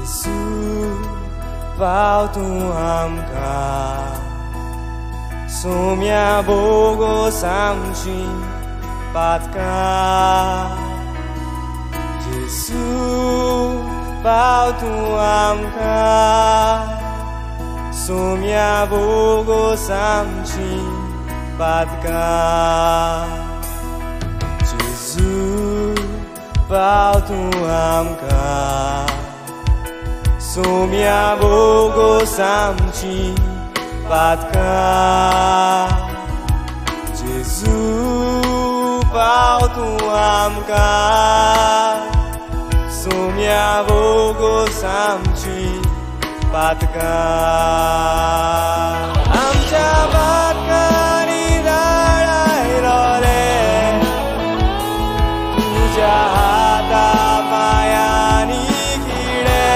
जेजू पाव तूं आमकां, सोम्या बोगोस आमची पातकां. जेजू पाव तूं आमकां, सोम्या बोगोस आमची पातकां. जेजू पाव तूं आमकां, सोम्या बोगोस आमची पातकां. जेजू पाव तूं आमकां, सोम्या बोगोस आमची पातकां. आमच्या पातकांनी दाळायलो रे, तुज्या हाता पांयांनी किडे,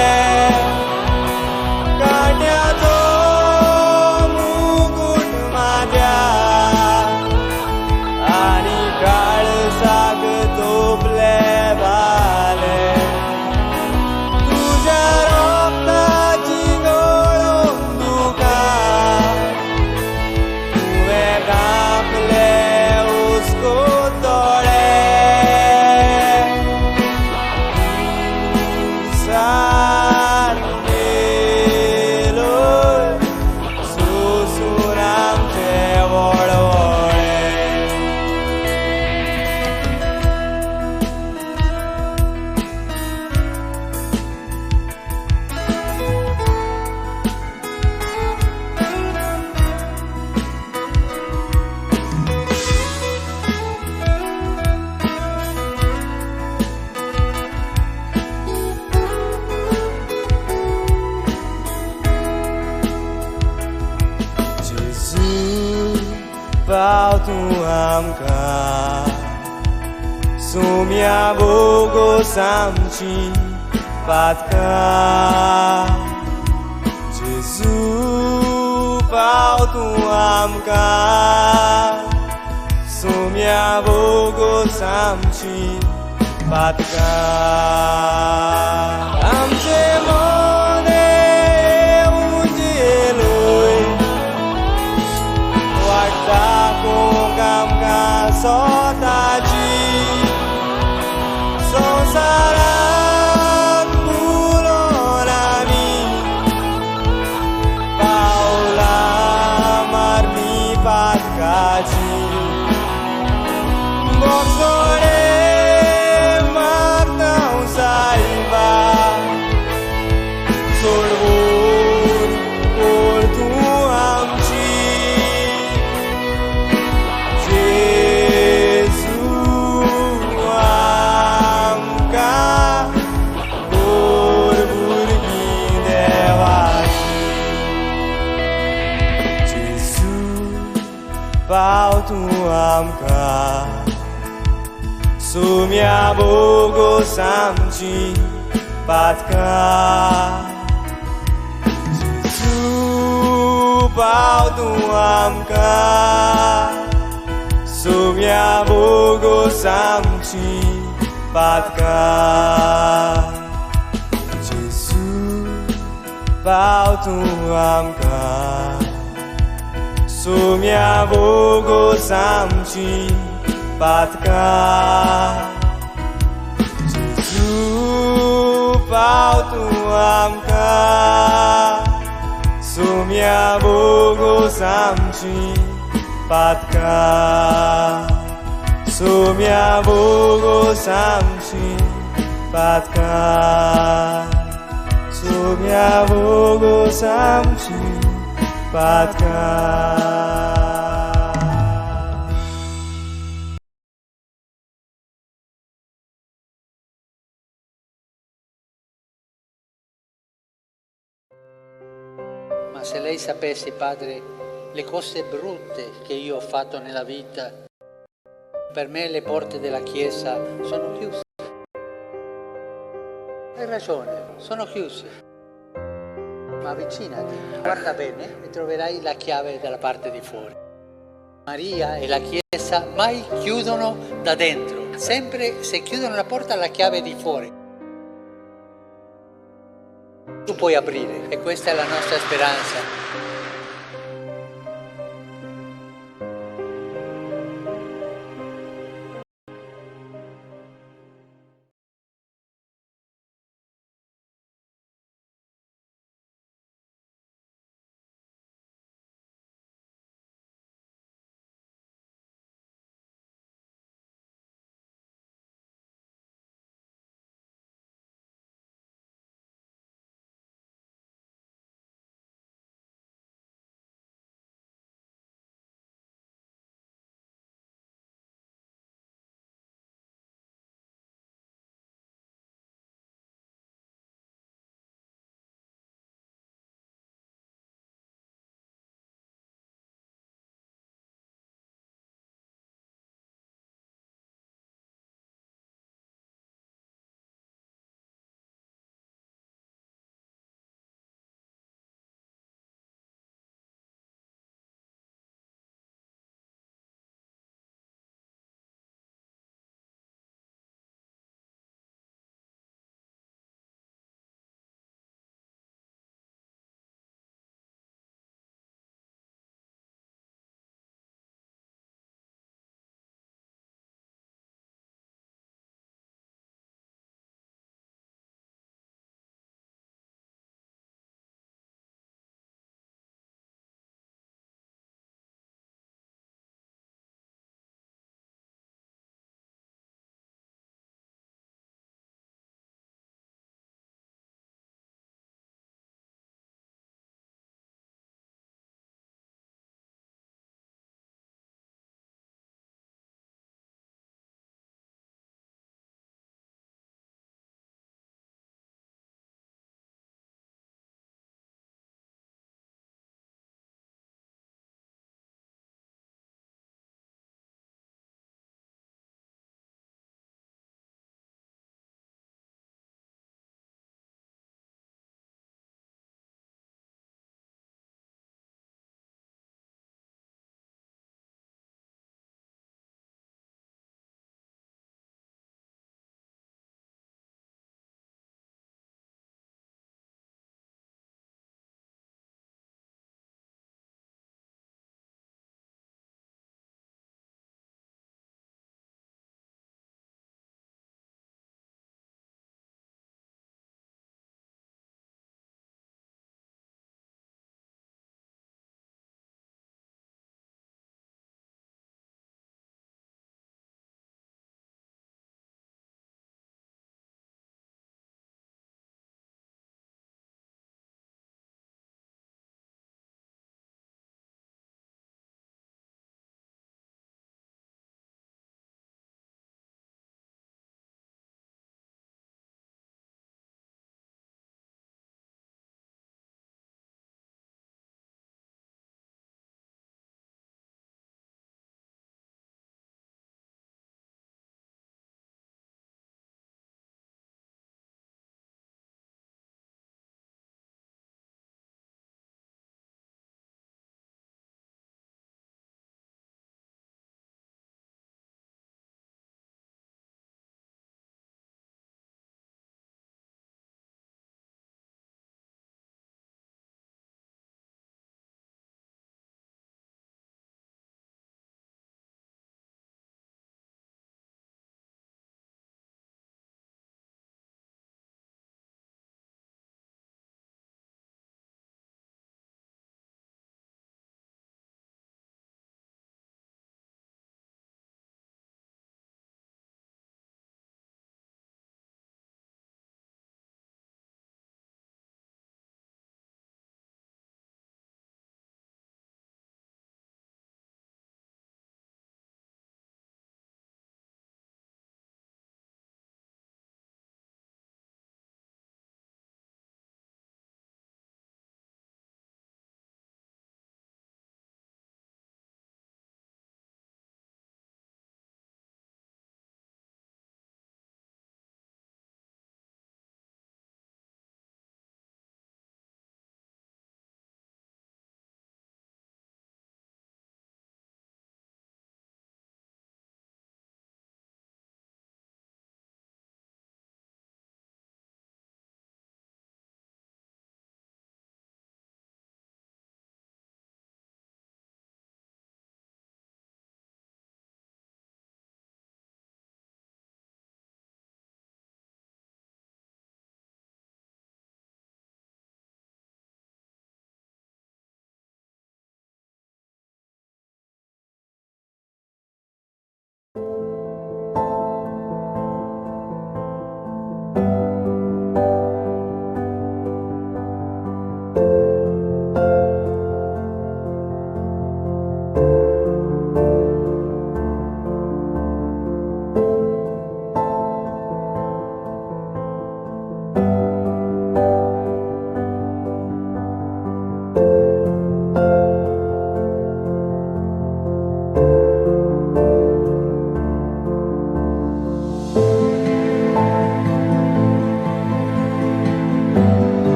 कांट्याचो मुकुट माथ्यार आनी काळसाक तोपले भाले. तुज्या रोगताची गळोवन दुकां तुवें धांपले हुस्को तोळे. सार मेलोय सोसून आमचे वळवळे. जेजू पाव तूं आमकां, सोम्या बोगोस आमची पातकां. जेजू पाव तूं आमकां, सोम्या बोगोस आमची पातकां. आमचे मोने उंचेलोय वाट दाखोवंक आमकां स्वताची, संवसाराक भुलोन आमी पावलां मारली पातकाची. भोगसणे मागता हांव सायबा, सोडवून कोर तूं आमची. जेजू आमकां कोर भुरगीं देवाची. जेजू पाव तूं आमकां, सोम्या बोगोस आमची पातकां. जेजू पाव तूं आमकां, सोम्या बोगोस आमची पातकां. जेजू पाव तूं आमकां, सोम्या बोगोस आमची पातकां. जेजू पाव तूं आमकां, सोम्या बोगोस आमची पातकां. सोम्या बोगोस आमची पातकां. सोम्या बोगोस आमची पातकां. Ma se lei sapesse, padre, le cose brutte che io ho fatto nella vita, per me le porte della chiesa sono chiuse. Hai ragione, sono chiuse. Ma avvicinati, guarda bene e troverai la chiave dalla parte di fuori. Maria e la Chiesa mai chiudono da dentro, sempre se chiudono la porta la chiave è di fuori. Tu puoi aprire e questa è la nostra speranza.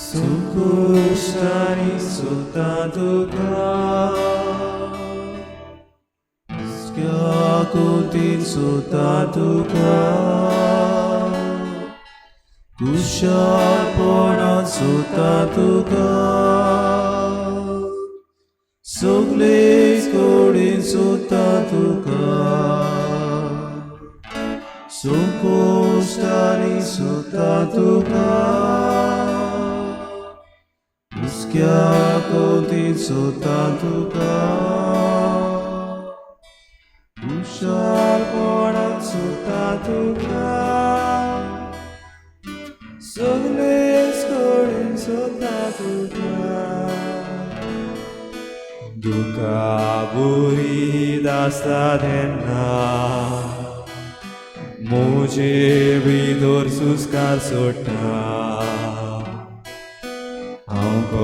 संकुश्टांनी सोदता तुका, हुस्क्या कोतीन सोदता तुका, कुशालपणान सोदता तुका, सगळे कडेन सोदता तुका, संकोश्टांनी सोदता तुका, हुस्क्या कोतीन सोदता तुका, कुशालपणान सोदता तुका, सगळेच कडेन सोदता तुका. दुकां भरीत आसता तेन्ना म्हजे भितर सुस्कार सोडटा, हांव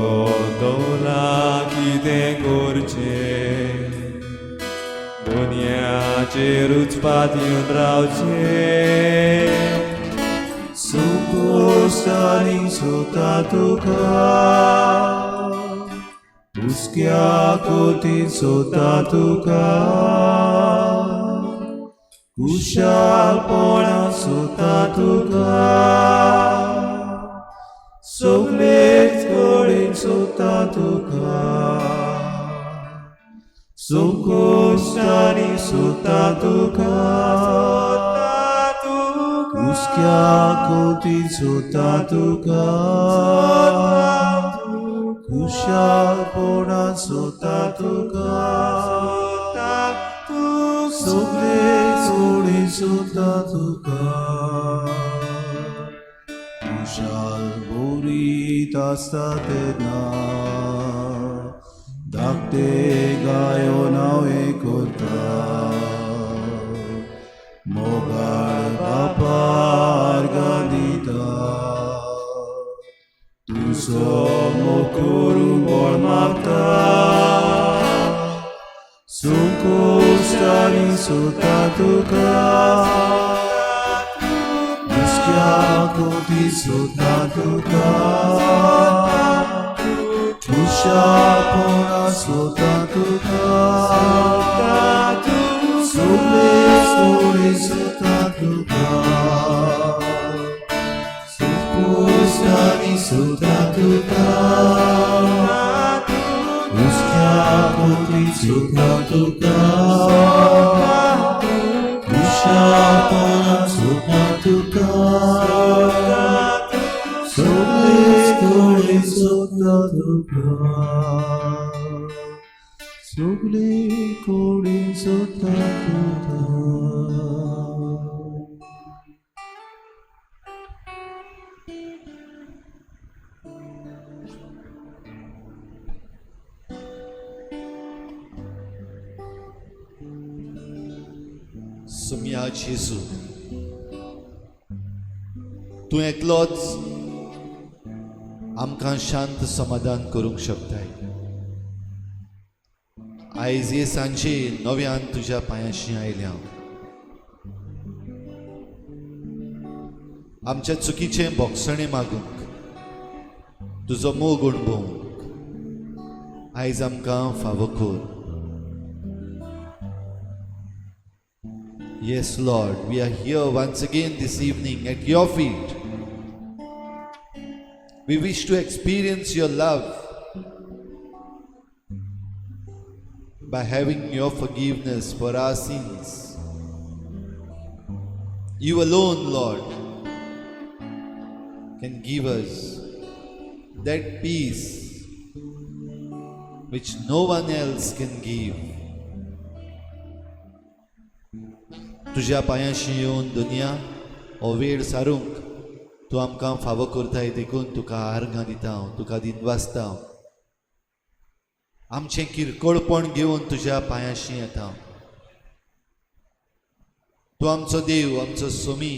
कळना कितें करचें, दुनियाचेरूच पातयेवन रावचें. संकोश्टांनी सोदता तुका, हुस्क्या कोतीन सोदता तुका, कुशालपणान सोदता तुका, सगळेच कडेन सोदता तुका, संकोश्टांनी सोदता तुका, हुस्क्या कोतीन सोदता तुका, कुशालपणान सोदता तुका, सगळे कडेन सोदता तुका. खुशाल भरीत आसता तेन्ना धाकटे गायो हांव करता, मोगाळ बापा आर्गां दिता, तुजो मोग करूंक बळ मागता. संकोश्टांनी सोदता तुका, हुस्क्या कोती सोदता तुका, कुशालपणान सोदता तुका, सगळे कडेन सोदता तुका, संकोश्टांनी सोदता तुका, हुस्क्या कोती सोदता तुका, कुशालपणान सोदता तुका, सगळे कडेन सोदता तुका, सगळे कडेन सोदता तुका. सोम्या जेजू, तूं एकलोच आमकां शांत समाधान करूंक शकताय. आयज हे सांजे नव्यान तुज्या पांयाशी आयल्या हांव. आमच्या चुकीचें भोगसणें मागूंक, तुजो मोग अणभवूंक आयज आमकां फावो कर. Yes, Lord, we are here once again this evening at your feet. We wish to experience your love by having your forgiveness for our sins. You alone, Lord, can give us that peace which no one else can give. तुज्या पांयाशी येवन दुनिया हो वेळ सारूंक तूं आमकां फावो करताय, देखून तुका आर्गां दिता हांव, तुका दिनवासता हांव. आमचें किरकोळपण घेवन तुज्या पांयाशी येता हांव. तूं आमचो देव, आमचो सोमी,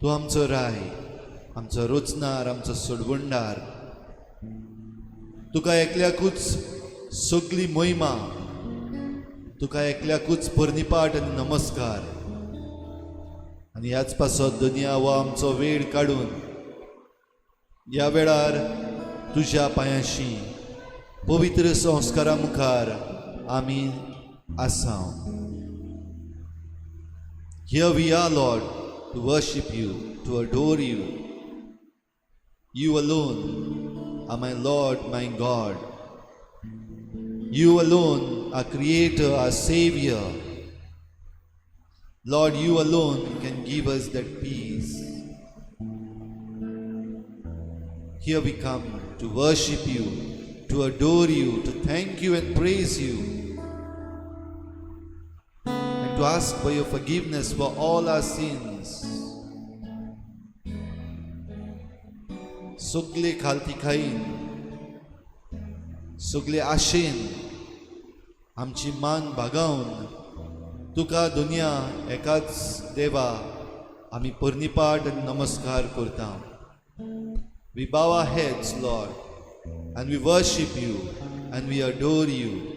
तूं आमचो राय, आमचो रोचनार, आमचो सोडवणदार. तुका एकल्याकूच सगली महिमा, तुका एकल्याकूच पर्निपाट आनी नमस्कार. आनी ह्याच पासत दुनिया हो आमचो वेळ काडून ह्या वेळार तुज्या पांयांशी पवित्र संस्कारा मुखार आमी आसा. Here we are, Lord, to worship you, to adore you. You alone are my Lord, my God. You alone are Creator, our Savior. Lord, you alone can give us that peace. Here we come to worship you, to adore you, to thank you and praise you, and to ask for your forgiveness for all our sins. सगले खालती खाईन, सगले आशेन आमची मान बागावन तुका दुनिया एकाच देवा आमी पर्निपाट आनी नमस्कार करता. We bow our heads, Lord, and we worship you and we adore you.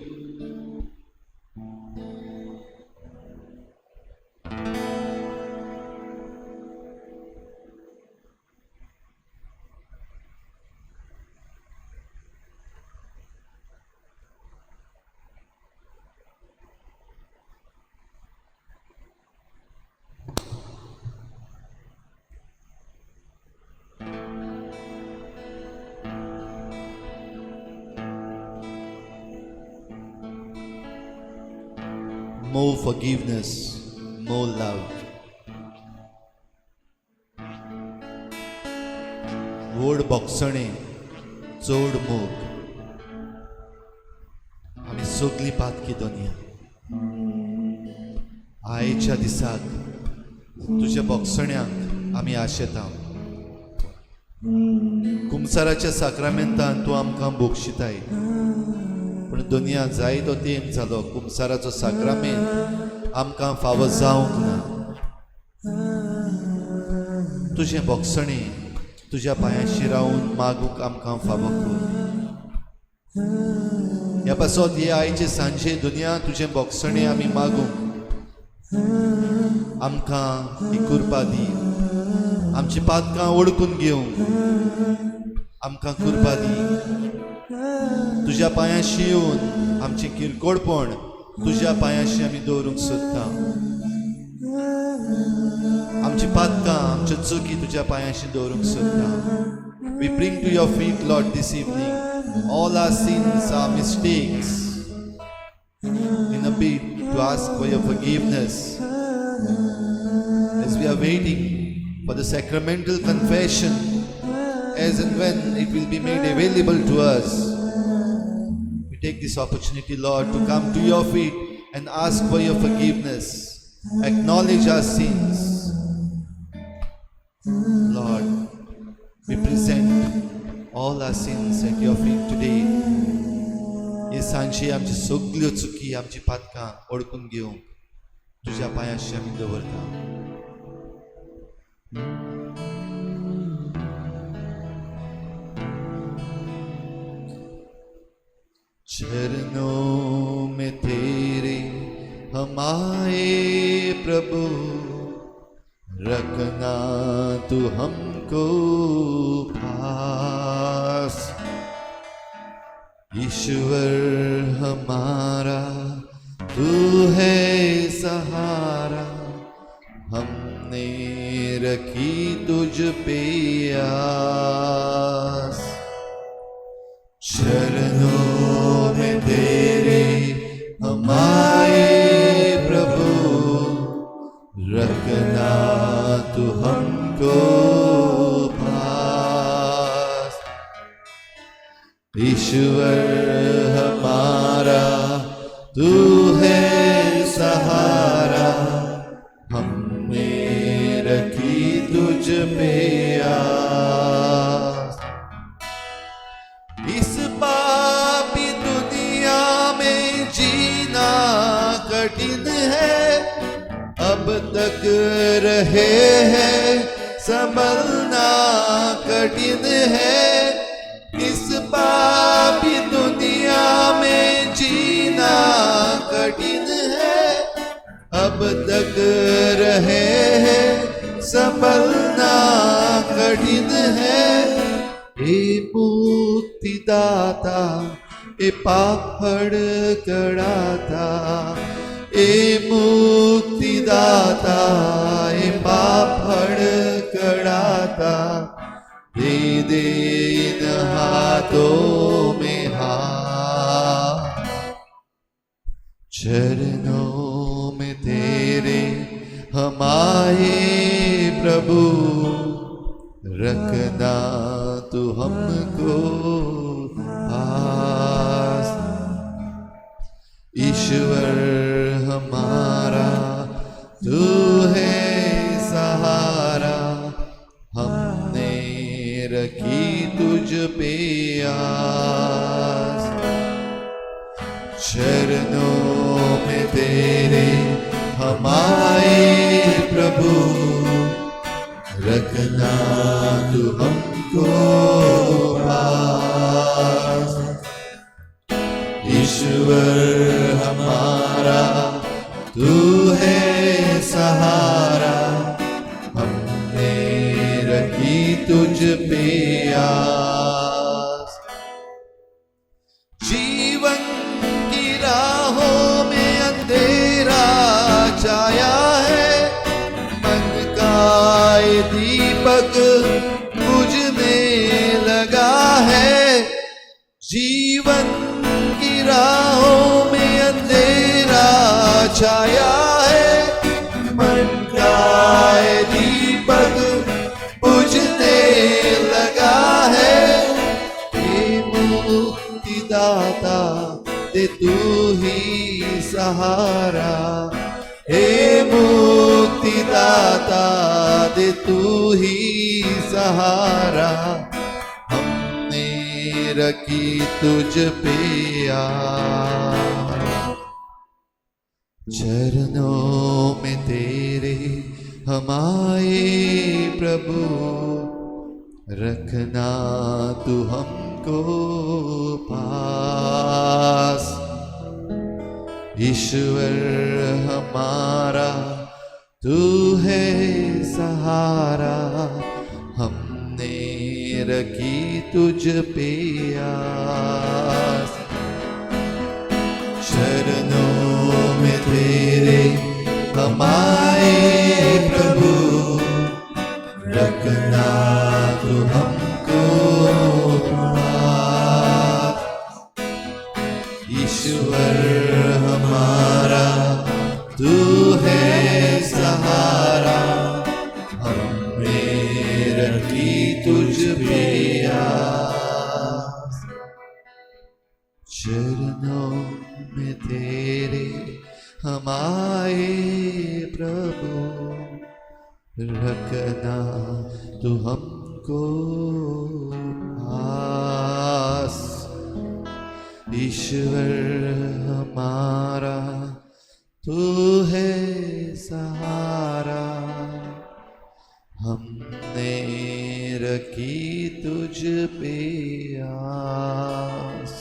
More forgiveness, more love. व्हड भोगसणें, चड मोग. आमी सगळीं पातकी दोनया आयच्या दिसाक तुज्या भोगसण्यांक आमी आशेता. कुमसाराच्या साक्रामेंतान तूं आमकां बक्षिताय, पूण दुनिया जायतो तेंप जालो कुमसाराचो साक्रामेंत आमकां फावो जावंक ना. तुजें भोगसणें तुज्या पांयांशी रावन मागूंक आमकां फावो कर. ह्या पासत हे आयचे सांजे दुनिया तुजें भोगसणें आमी मागूंक आमकां ही कृपा दी. आमची पातकां ओळखून घेवंक आमकां कृपा दी. तुज्या पांयांशी येवन आमचें किरकोळपण तुज्या पांयांशी आमी दवरूंक सोदता. आमची पातकां, आमच्यो चुकी तुज्या पांयांशी दवरूंक सोदता. We bring to your feet, Lord, this evening all our sins, our mistakes, in a bid to ask for your forgiveness as we are waiting for the sacramental confession, as and when it will be made available to us. We take this opportunity, Lord, to come to your feet and ask for your forgiveness, acknowledge our sins. Lord, we present all our sins at your feet today. हे सांजे आमची सगल्यो चुकी, आमची पातकां ओळखून घेवंक तुज्या पांयांशी आमी दवरता. चरणों में तेरे हम आए प्रभु, रखना तू हमको पास. ईश्वर हमारा तू है सहारा, हमने रखी तुझ पे आस. चरणों में तेरे हम आए प्रभु, रखना तू हमको पास. ईश्वर हमारा तू है सहारा, हमने रखी तुझ पे आस. इस पापी दुनिया में जीना कठिन है, अब तक रहे हैं संभलना कठिन है. इस पापी दुनिया में जीना कठिन है, अब तक रहे हैं संभलना कठिन है. ए पाप हडकडाता, ए मुक्तिदाता, ए पाप हडकडाता, दे दे इन हाथों में हाथ। चरणों में तेरे हम आए प्रभु, रखना तू हमको पास। ईश्वर हमारा तू है सहारा, हमने रखी तुझ पे आस। चरणों में तेरे हम आए प्रभु, रखना तू हमको पास। ईश्वर हमारा तू है सहारा, हमने रखी तुझ पे आस। जीवन की राहों में अंधेरा छाया है, मन का ये दीपक बुझने लगा है। जीवन की राहों में अंधेरा छाया है, मन का ये दीपक बुझने लगा है। हे मुक्तिदाता दे तू ही सहारा, हे मुक्तिदाता दे तू ही सहारा, हमने रखी तुझ पे आस। चरणों में तेरे हम आए प्रभु, रखना तू हमको पास। ईश्वर हमारा तू है सहारा, हमने रखी तुझ पे आस। चरणों में तेरे हम आए प्रभु, रखना तू हमको पास। ईश्वर हमारा तू है सहारा, हमने रखी तुझ पे आस। चरणों में तेरे हम आए प्रभु, रखना तू हमको पास। ईश्वर हमारा तू है सहारा, हमने रखी तुझ पे आस।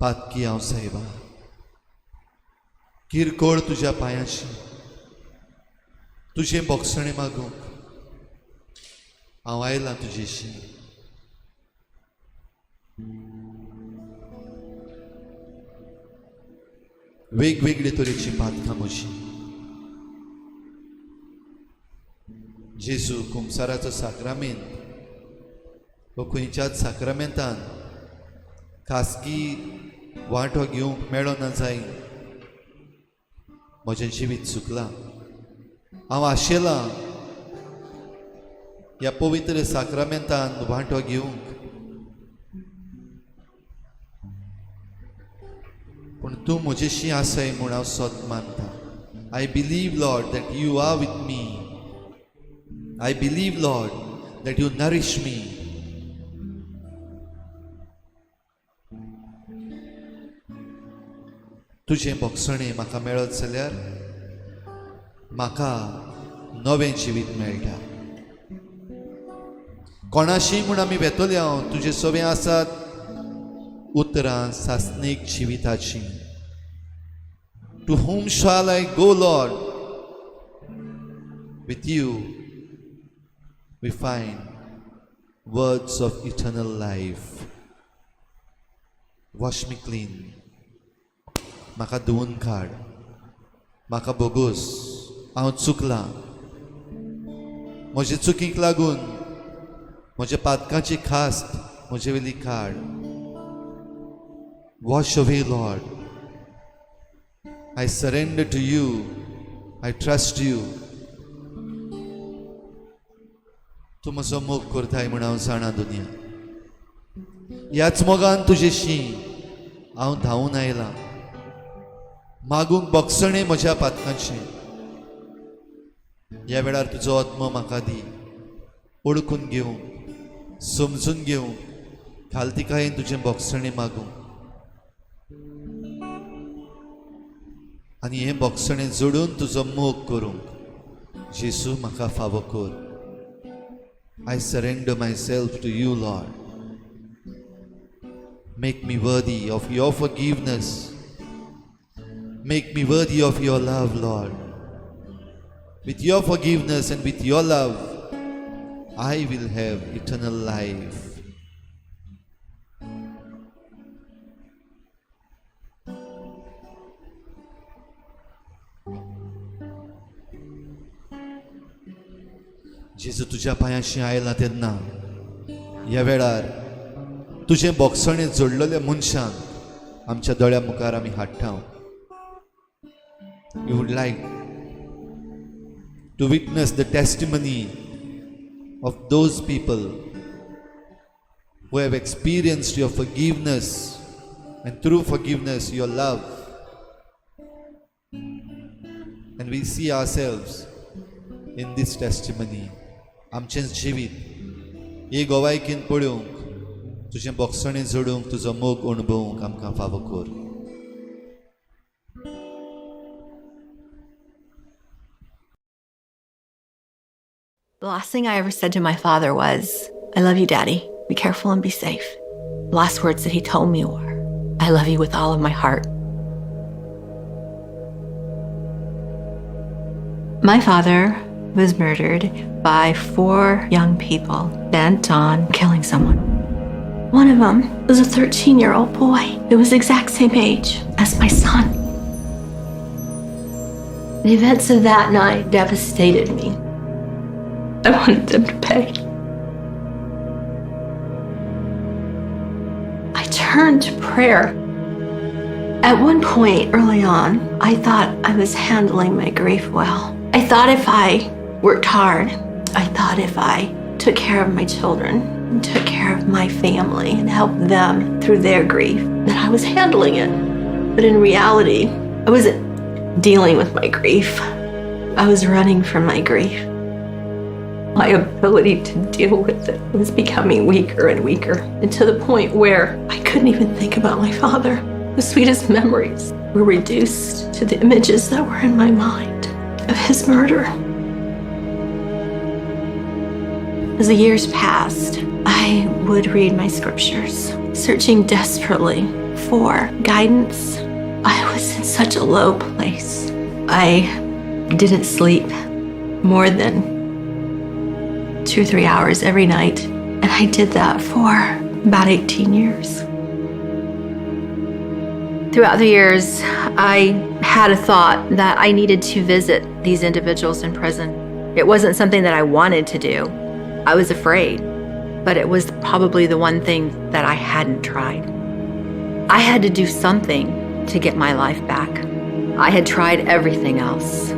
पातकी हांव सायबा, किरकोळ तुज्या पांयाशी तुजें बोगसणें मागूंक हांव आयलां तुजेशी। वेगवेगळे तरेची पातकां म्हजी। जेजू कुमसाराचो साक्रामेंत वो खंयच्याच साक्रामेंतान खासगी वांटो घेवंक मेळना जाय, म्हजें जिवीत चुकलां। हांव आशेलां ह्या पवित्र साक्रामेंतान वांटो घेवंक, पूण तूं म्हजेशी आसाय म्हूण हांव सत मानता। I believe Lord that you are with me. I believe, Lord, that you nourish me. तुजें भोगसणें म्हाका मेळत जाल्यार म्हाका नवें जिवीत मेळटा. कोणाशी म्हूण आमी वेतले हांव तुजे सवें आसात उतरां सासणीक जिविताचीं. To whom shall I go, Lord? With you we find words of eternal life. Wash me clean. म्हाका धुवन काड, म्हाका बोगोस, हांव चुकलां. म्हजे चुकीक लागून म्हज्या पातकाची खास्त म्हजे वयली काड. Wash away, Lord. I surrender to you. I trust you. तूं म्हजो मोग करताय म्हूण हांव जाणा दुनिया. ह्याच मोगान तुजेशी हांव धांवून आयलां मागूंक भोगसणें म्हज्या पातकांचें. ह्या वेळार तुजो आत्मो म्हाका दी ओळखून घेवंक, समजून घेवंक, खालतिकायेन तुजें भोगसणें मागूंक आनी हें भोगसणें जोडून तुजो मोग करूंक. जेजू, म्हाका फावो कर. I surrender myself to you, Lord. Make me worthy of your forgiveness. Make me worthy of your love, Lord. With your forgiveness and with your love, I will have eternal life. जेजू, तुज्या पांयाशी आयला तेन्ना ह्या वेळार तुजें भोगसणें जोडलेल्या मनशांक आमच्या दोळ्या मुखार आमी हाडटा. You would like to witness the testimony of those people who have experienced your forgiveness and through forgiveness your love. And we see ourselves in this testimony. आमचें जिवीत ही गोवायकीन पळोवंक, तुजें भोगसणें जोडूंक, तुजो मोग अणभवूंक आमकां फावो कर. The last thing I ever said to my father was, "I love you, Daddy. Be careful and be safe." The last words that he told me were, "I love you with all of my heart." My father was murdered by four young people bent on killing someone. One of them was a 13-year-old boy who was the exact same age as my son. The events of that night devastated me. I wanted them to pay. I turned to prayer. At one point early on, I thought I was handling my grief well. I thought if I worked hard, I thought if I took care of my children and took care of my family and helped them through their grief, that I was handling it. But in reality, I wasn't dealing with my grief. I was running from my grief. My ability to deal with it was becoming weaker and weaker, and to the point where I couldn't even think about my father. The sweetest memories were reduced to the images that were in my mind of his murder. As the years passed, I would read my scriptures, searching desperately for guidance. I was in such a low place. I didn't sleep more than 2 or 3 hours every night. And I did that for about 18 years. Throughout the years, I had a thought that I needed to visit these individuals in prison. It wasn't something that I wanted to do. I was afraid, but it was probably the one thing that I hadn't tried. I had to do something to get my life back. I had tried everything else.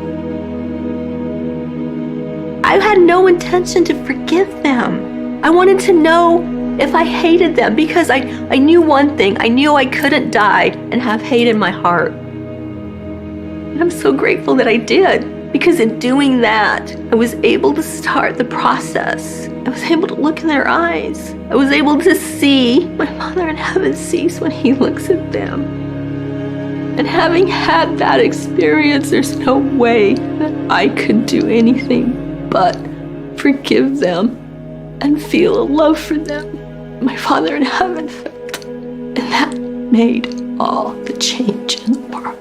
I had no intention to forgive them. I wanted to know if I hated them because I knew one thing. I knew I couldn't die and have hate in my heart. And I'm so grateful that I did, because Because in doing that, I was able to start the process. I was able to look in their eyes. I was able to see my Father in heaven sees when he looks at them. And having had that experience, there's no way that I could do anything but forgive them and feel a love for them my Father in heaven felt. And that made all the change in the world.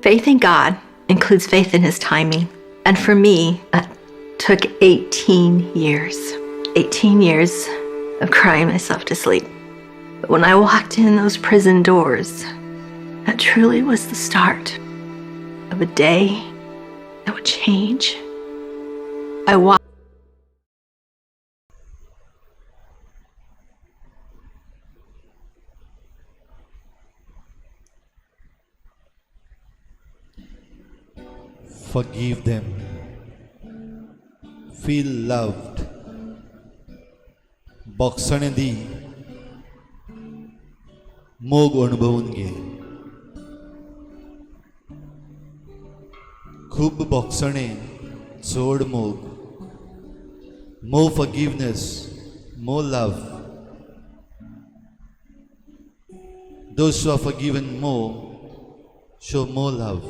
Faith in God includes faith in His timing. And for me, that took 18 years. 18 years of crying myself to sleep. But when I walked in those prison doors, that truly was the start of a day that would change. I walked. Forgive them. Feel loved. बोगसणें दी, मोग अणभवून घे. खूब बोगसणें, चड मोग. More forgiveness, more love. Those who are forgiven more show more love.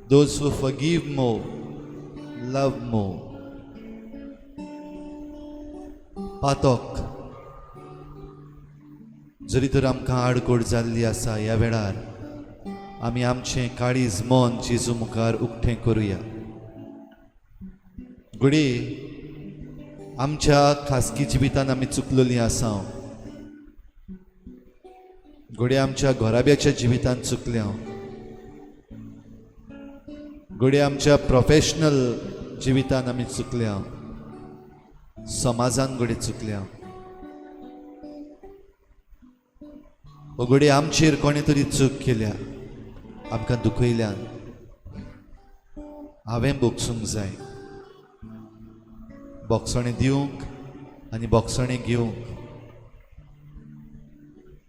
Those who forgive more, love more. पातक जरी तर आमकां आडकोड जाल्ली आसा, ह्या वेळार आमी आमचें काळीज मन जेजू मुखार उक्तें करुया. घडये आमच्या खासगी जिवितान आमी चुकलेलीं आसा, घडये आमच्या घराब्याच्या जिवितान चुकल्या, घडये आमच्या प्रोफेशनल जिवितान आमी चुकल्या, समाजान घडये चुकल्या, वो घडये आमचेर कोणें तरी चूक केल्या, आमकां दुखयल्यान. हांवें बोगसूंक जाय, बोगसणें दिवंक आनी बोगसणें घेवंक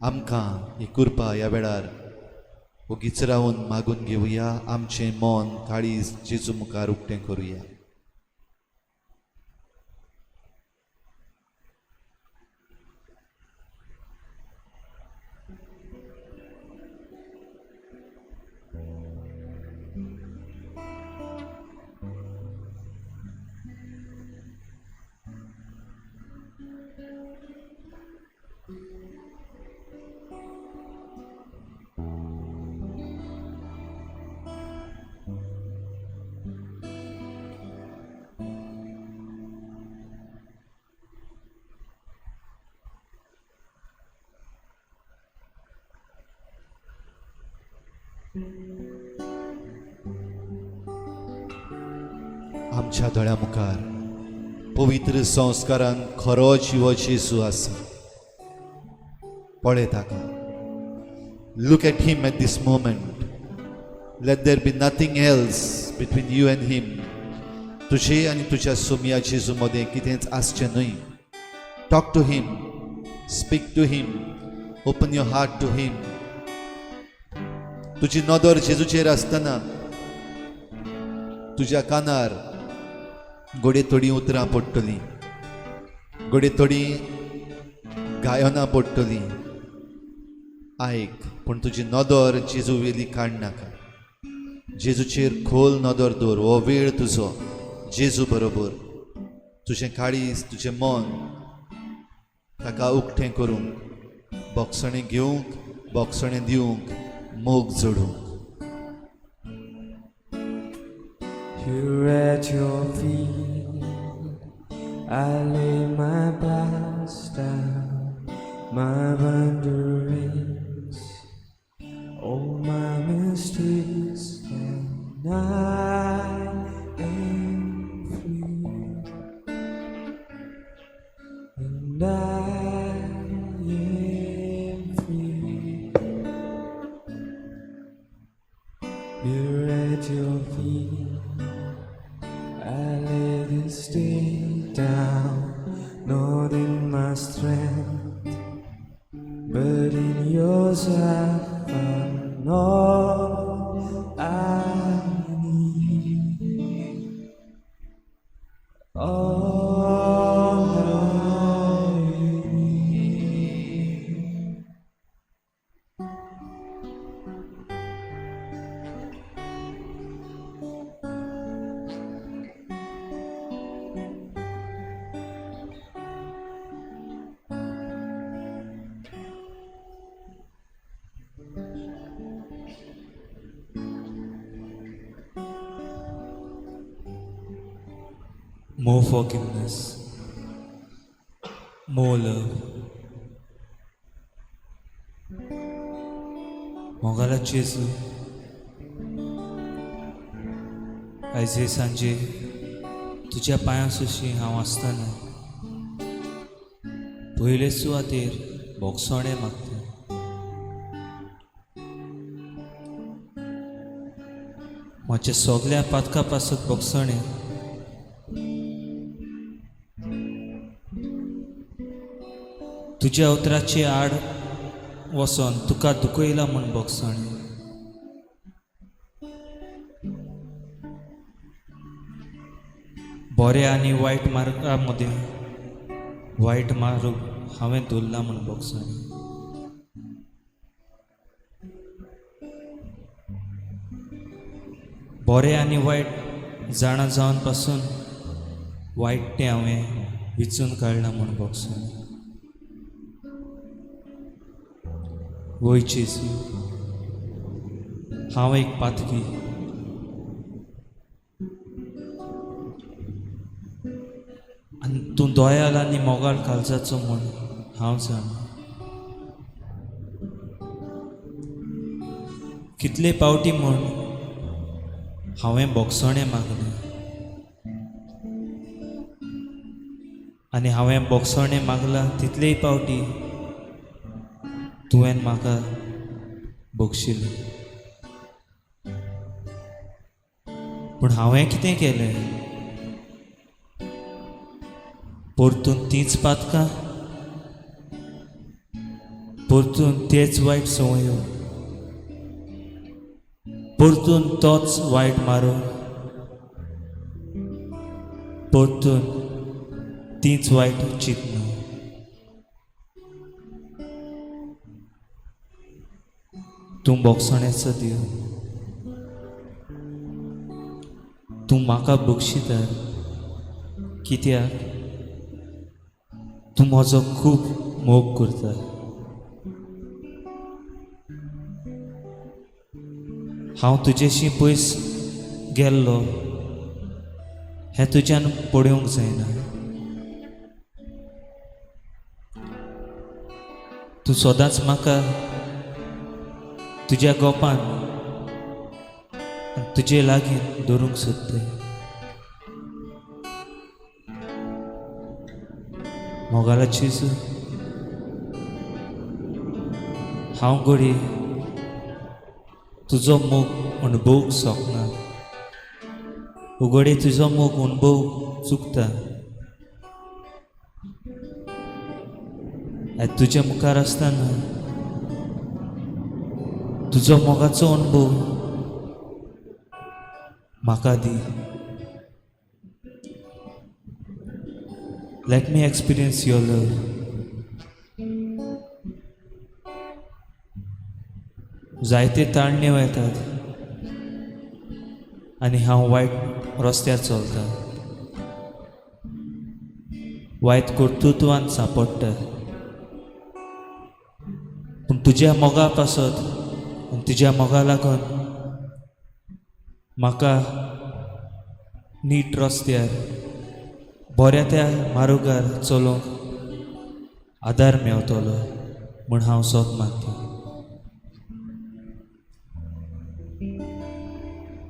आमकां ही कृपा ह्या वेळार ओगीच रावन मागून घेवया. आमचें मन काळीज जेजू मुखार उक्तें करुया. आमच्या दोळ्या मुखार पवित्र संस्कारान खरो जिवो जेजू आसा. पळय ताका. Look at him at this moment. Let there be nothing else between you and him. तुजे आनी तुज्या सोमया जेजू मदें कितेंच आसचें न्हय. Talk to him, speak to him, open your heart to him. तुजी नदर जेजूचेर आसतना तुज्या कानार घडये थोडीं उतरां पडटलीं, घडये थोडीं गायनां पडटलीं. आयक, पूण तुजी नदर जेजू वेली काडनाका. जेजूचेर खोल नदर दवर. हो वेळ तुजो जेजू बरोबर. तुजें काळीज, तुजें मन ताका उक्तें करूंक, बोगसणें घेवंक, बोगसणें दिवंक, मोग जोडूंक. Here at your feet, I lay my past down, my wanderings, all my mistakes, and I am free. And I am free. Here at your feet, I lay this day down, not in my strength, but in yours I More forgiveness, more love. मोगाला जेजू, आयज हे सांजे तुज्या पांयां सुशी हांव आसतना पयले सुवातेर भोगसणें मागता. म्हज्या सगल्या पातका पासत भोगसणें. तुज्या उतराचे आड वचोन तुका दुखयला म्हूण भोगसणें. बऱ्या आनी वायट मार्गा मदीं वायट मार्ग हांवें धरला म्हूण भोगसणें. बरें आनी वायट जाणा जावन पासून वायट तें हांवें विचून काडलां म्हूण भोगसणें. वय जेजू, हांव एक पातकी. आनी तूं दयाल आनी मोगाळ काळजाचो म्हूण हांव जाणा. कितले पावटी म्हूण हांवें भोगसणें मागलें आनी हांवें भोगसणें मागलां तितलेय पावटी तुवें म्हाका भोगशिलें. पूण हांवें कितें केलें? परतून तींच पातकां, परतून तेच वायट संवयो, परतून तोच वायट मारून, परतून तींच वायट चिंतनां. तूं भोगसण्याचो देव, तूं म्हाका बक्षिता कित्याक तूं म्हजो खूब मोग करता. हांव तुजेशी पयस गेल्लो हें तुज्यान पळोवंक जायना. तूं सदांच म्हाका तुज्या गोपान आनी तुजे लागीं दवरूंक सोदताय. मोगाला जेजू, हांव घडये तुजो मोग अणभवूंक शकना, घडये तुजो मोग अणभवूंक चुकता. आनी तुज्या मुखार आसतना तुजो मोगाचो अणभव म्हाका दी. Let me experience your love. जायते ताळण्यो येतात आनी हांव वायट रस्त्यार चलता, वायट कर्तृत्वान सांपडटा, पूण तुज्या मोगा पासत आनी तुज्या मोगा लागून म्हाका नीट रस्त्यार बऱ्या त्या मार्गार चलोवंक आदार मेवतलो म्हूण हांव सोद मानता.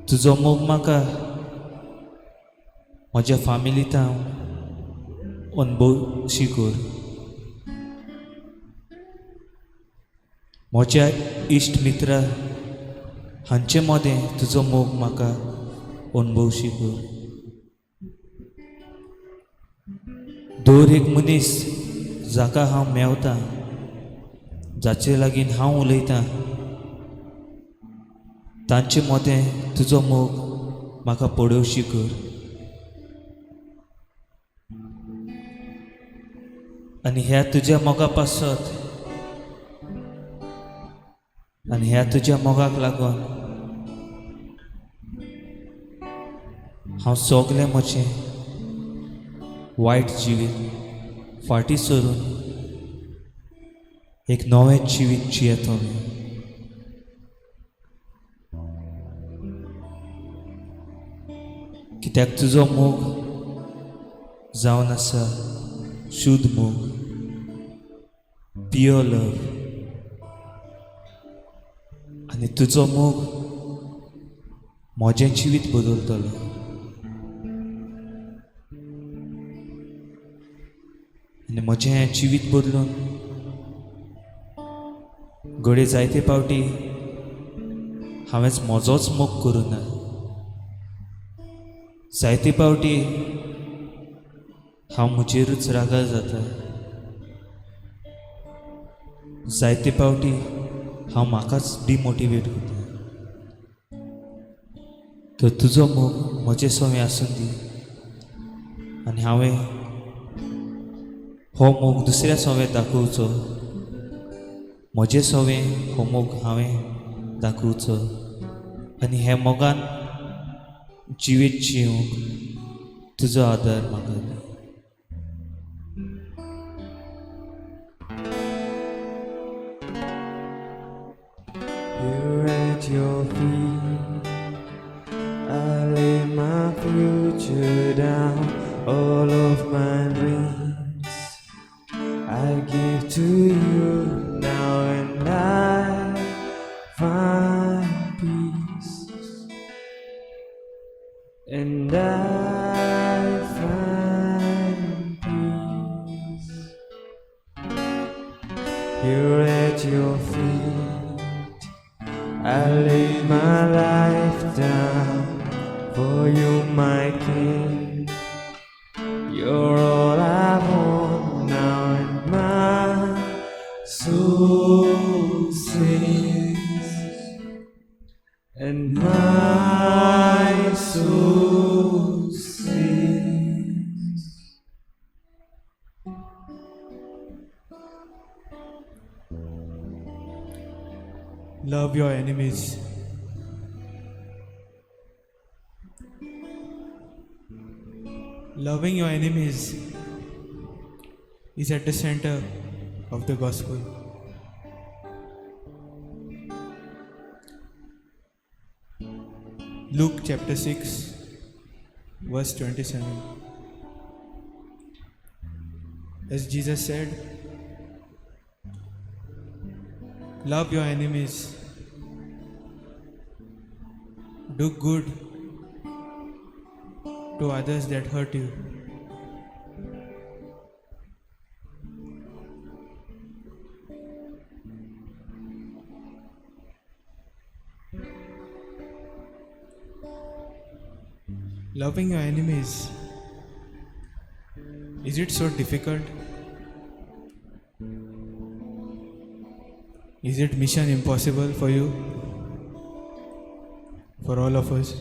तुजो मोग म्हाका म्हज्या फामिलींत हांव अणभवशी कर. म्हज्या इश्ट मित्र हांचे मदें तुजो मोग म्हाका अणभवशी कर. दर एक मनीस जाका हांव मेवता, जाचे लागीं हांव उलयतां, तांचे मदें तुजो मोग म्हाका पळोवशी कर. आनी ह्या तुज्या मोगा पासत आनी ह्या तुज्या मोगाक लागून हांव सगलें म्हजें वायट जिवीत फाटीं सरून एक नवें जिवीत जियेतलो. कित्याक तुजो मोग जावन आसा शुद्ध मोग, प्युअर लव. आनी तुजो मोग म्हजें जिवीत बदलतलो. आनी म्हजें हें जिवीत बदलून घडये जायते फावटी हांवेंच म्हजोच मोग करूं ना. जायते फावटी हांव म्हजेरूच रागार जाता. जायते फावटी हांव म्हाकाच डिमोटिवेट करता. तर तुजो मोग म्हजे सवें आसूं दी आनी हांवें हो मोग दुसऱ्या सवें दाखोवचो. म्हजे सवें हो मोग हांवें दाखोवचो आनी हे मोगान जिवीत जिवंक तुजो आदार म्हाका दी. Here at your feet, I lay my future down, all of my dreams I give to you now, and I find peace, and I find peace. Here at your feet, I lay my life down for you, my King. You're all I want now, and my soul sings, and my soul sings. Love your enemies. Loving your enemies is at the center of the gospel. Luke chapter 6, verse 27. As Jesus said, love your enemies, do good to others that hurt you. Loving your enemies, is it so difficult? Is it mission impossible for you? For all of us?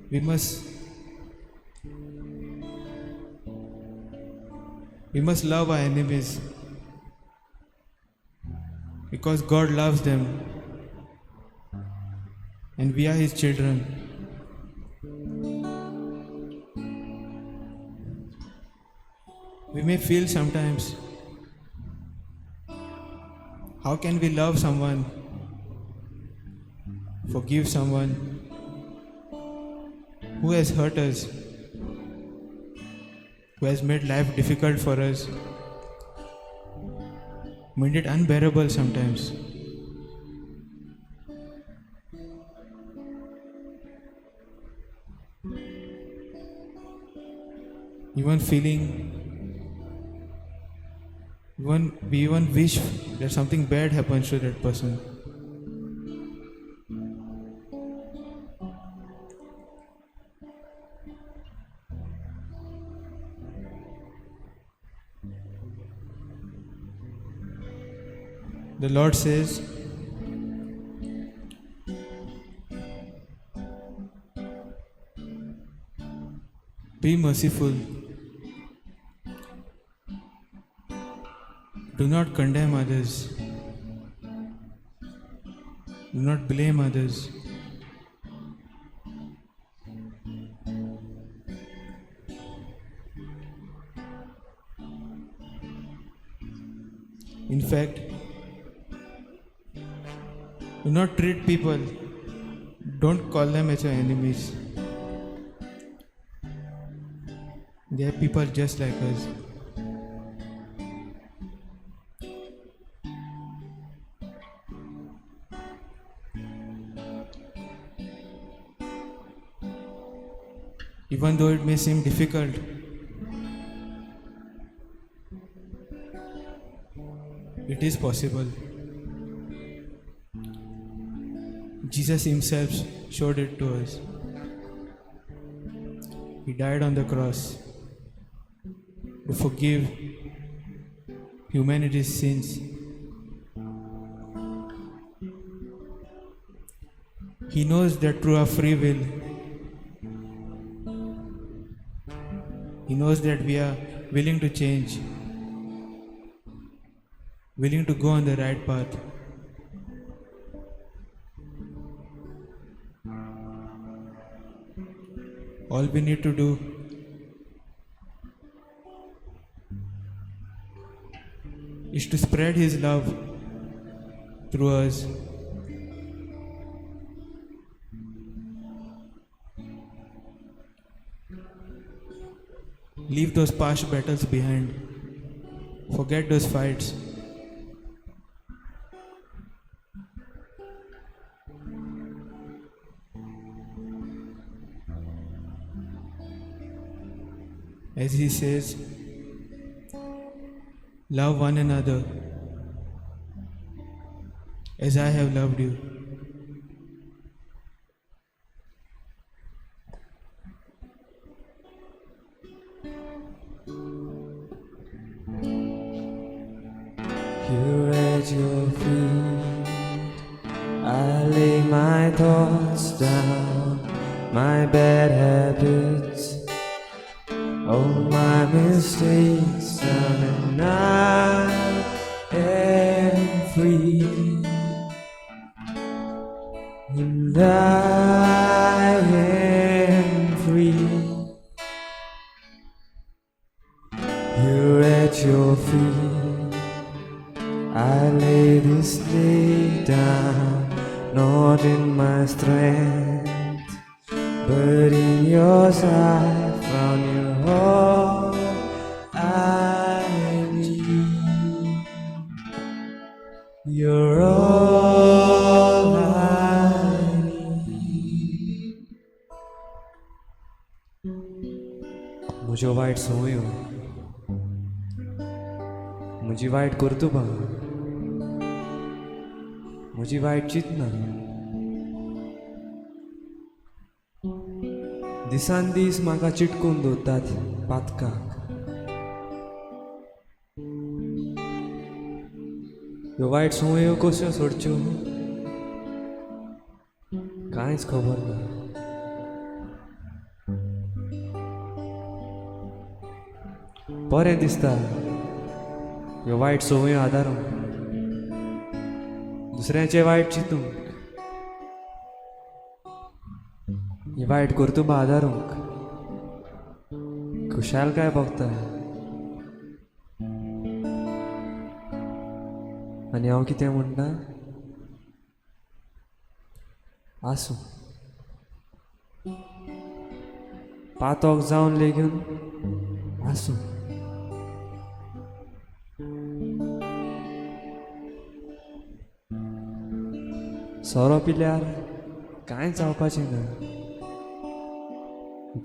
We must love our enemies because God loves them and we are His children. We may feel sometimes, how can we love someone, forgive someone who has hurt us, who has made life difficult for us, made it unbearable sometimes. Even feeling, even we even wish that something bad happens to that person. The Lord says, be merciful. Do not condemn others. Do not blame others. In fact, do not treat people, don't call them as your enemies. They are people just like us. Even though it may seem difficult, it is possible. Jesus himself showed it to us. He died on the cross to forgive humanity's sins. He knows that through our free will, He knows that we are willing to change, willing to go on the right path. All we need to do is to spread His love through us. Leave those past battles behind. Forget those fights. As he says, love one another as I have loved you. Here at your feet, I lay my thoughts down, my bad habits, all my mistakes down, and I am free. And I am free. Here at your feet, I lay this day down, not in my strength, but in yours I found you all I need. You're all I need. म्हज्यो वायट संवयो, म्हजी वायट कर्तुबां, म्हजी वायट चिंतनां दिसान दीस म्हाका चिटकून दवरतात पातकाक. ह्यो वायट संवयो कश्यो सोडच्यो कांयच खबर ना. बरें दिसता ह्यो वायट संवयो आदारून दुसऱ्याचें वायट चिंतूंक, ही वायट कर्तुबां आदारूंक खुशालकाय भोगता. आनी हांव कितें म्हणटा, आसूं, पातोक जावन लेगून आसूं. सोरो पिल्यार कांय जावपाचें ना,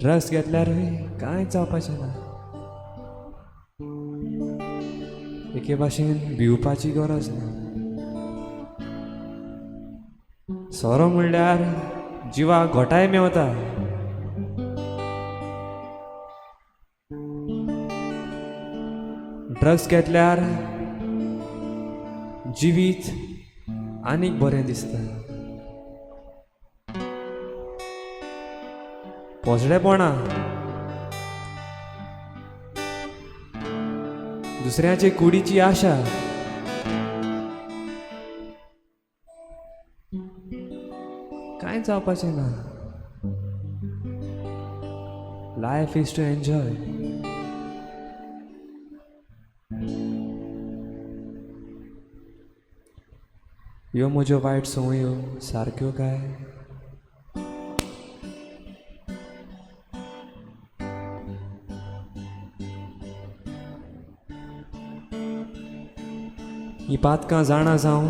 ड्रग्स घेतल्यारूय कांय जावपाचें ना. एके भाशेन भिवपाची गरज ना. सोरो म्हणल्यार जिवाक घोटाय मेवता. ड्रग्स घेतल्यार जिवीत आनीक बरें दिसता. पोजडेपणां, दुसऱ्याचे कुडीची आशा, कांय जावपाचें ना. Life is to enjoy. ह्यो म्हज्यो वायट संवयो सारक्यो काय? हीं पातकां जाणा जावन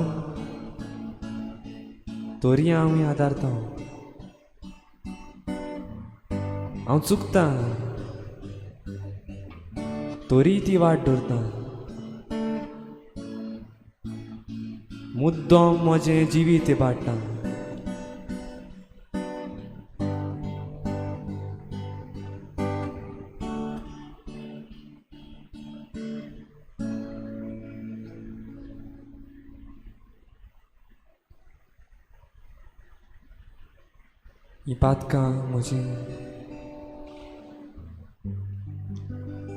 तरी हांव आदारता. हांव चुकतां तरी ती वाट धरता. मुद्दम म्हजें जिवीत इबाडटा. हीं पातकां म्हजीं,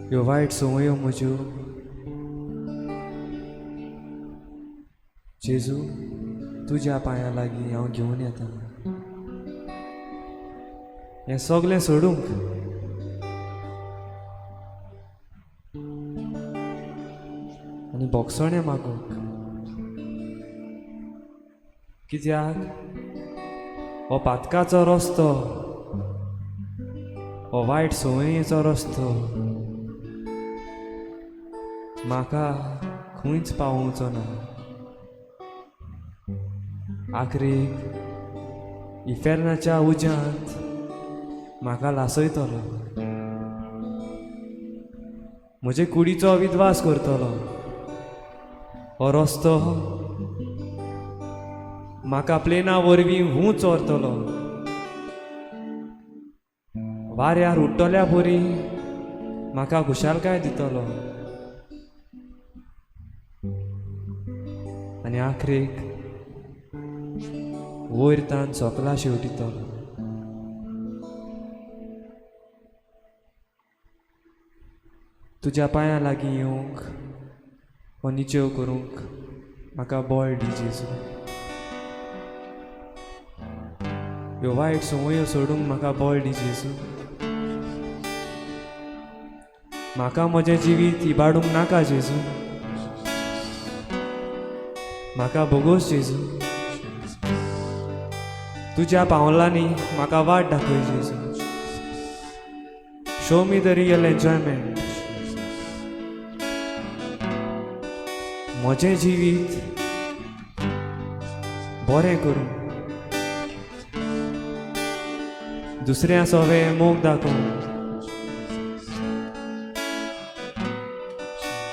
ह्यो वायट संवयो म्हज्यो, जेजू तुज्या पांयां लागीं हांव घेवन येता. हें सगलें सोडूंक आनी भोगसणें मागूंक, कित्याक हो पातकाचो रस्तो, हो वायट संवयेचो रस्तो म्हाका खंयच पावोवचो ना. आखरीक इफेर्नाच्या उज्यांत म्हाका लासयतलो, म्हजे कुडीचो विद्वास करतलो. हो रस्तो म्हाका प्लेना वरवीं हूंच व्हरतलो. वाऱ्यार उडटल्या बरी म्हाका खुशालकाय दितलो आनी आखरीक वयर तान सोकला शेवटितलो. तुज्या पांयां लागीं येवंक हो निचेव करूंक म्हाका बळ दी जेजू. ह्यो वायट संवयो सोडूंक म्हाका बळ दी जेजू. म्हाका म्हजें जिवीत इबाडूंक नाका जेजू. म्हाका भोगोस जेजू. तुज्या पावलांनी म्हाका वाट दाखय जेजू. Show me the real enjoyment. म्हजें जिवीत बरें करूं, दुसऱ्या सोवे मोग दाखोवंक,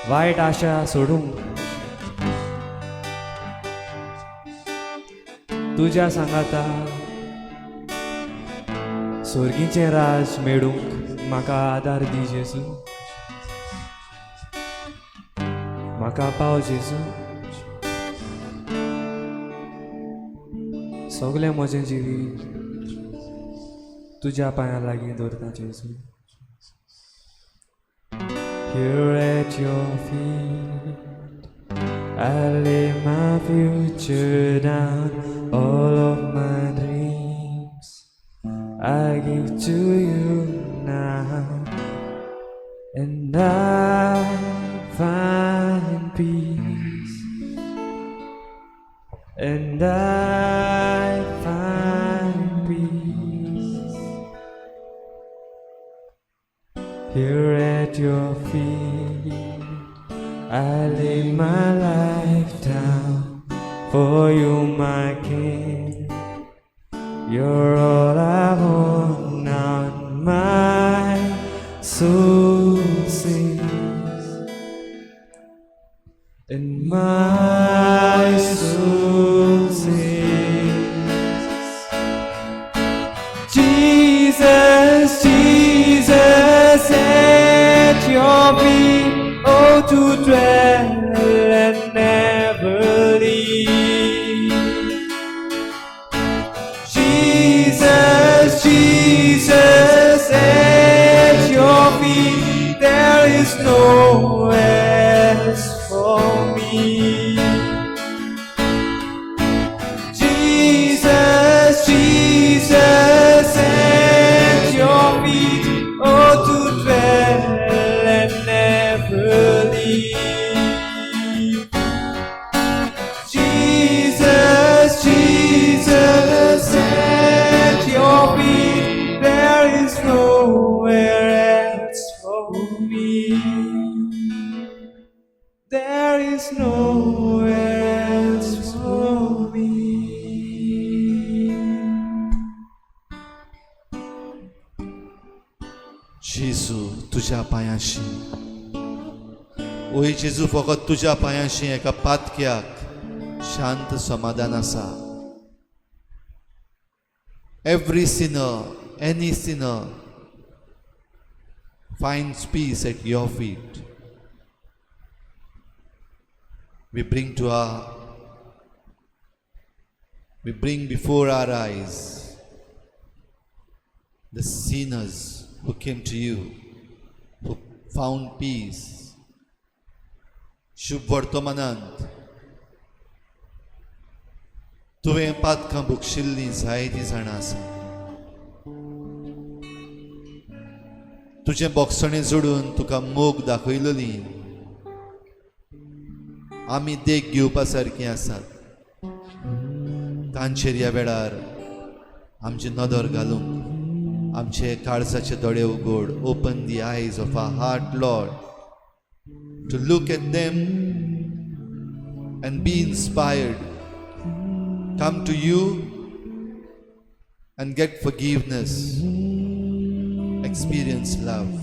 वायट आशा सोडूंक, तुज्या सांगाता सोर्गीचें राज मेळूंक म्हाका आदार दी जेजू. म्हाका पाव जेजू. सगलें म्हजें जिवीत तुज्या पांयां लागीं दवरता जेजू. Here at your feet I lay my future down, all of my dreams I give to you now, and I find peace, and I find peace here at your feet. I lay my life down for you, my King. You're all I want now. My soul sings, and my soul sings, Jesus, Jesus, at your feet, oh, to dwell and never leave. Jesus, Jesus, at your feet, there is nowhere else for me. Jesus, Jesus, at your feet, oh, to dwell and never leave. Jesus, There is nowhere else for me. जेजू तुज्या पांयांशी, ओय जेजू, फकत तुज्या पांयांशी एका पातक्याक शांत समाधान आसा. Every sinner, any sinner finds peace at your feet. We bring before our eyes the sinners who came to you, who found peace. शुभ वर्तमानांत तुवें पातकां भोगशिल्लीं जायतीं जाणां आसा. तुजें बोगसणें जोडून तुका मोग दाखयलेली आमी देख घेवपा सारकीं आसात. तांचेर ह्या वेळार आमची नदर घालूंक आमचे काळजाचे दोळे उगड. Open the eyes of our heart, Lord, to look at them and be inspired, come to you and get forgiveness, experience love.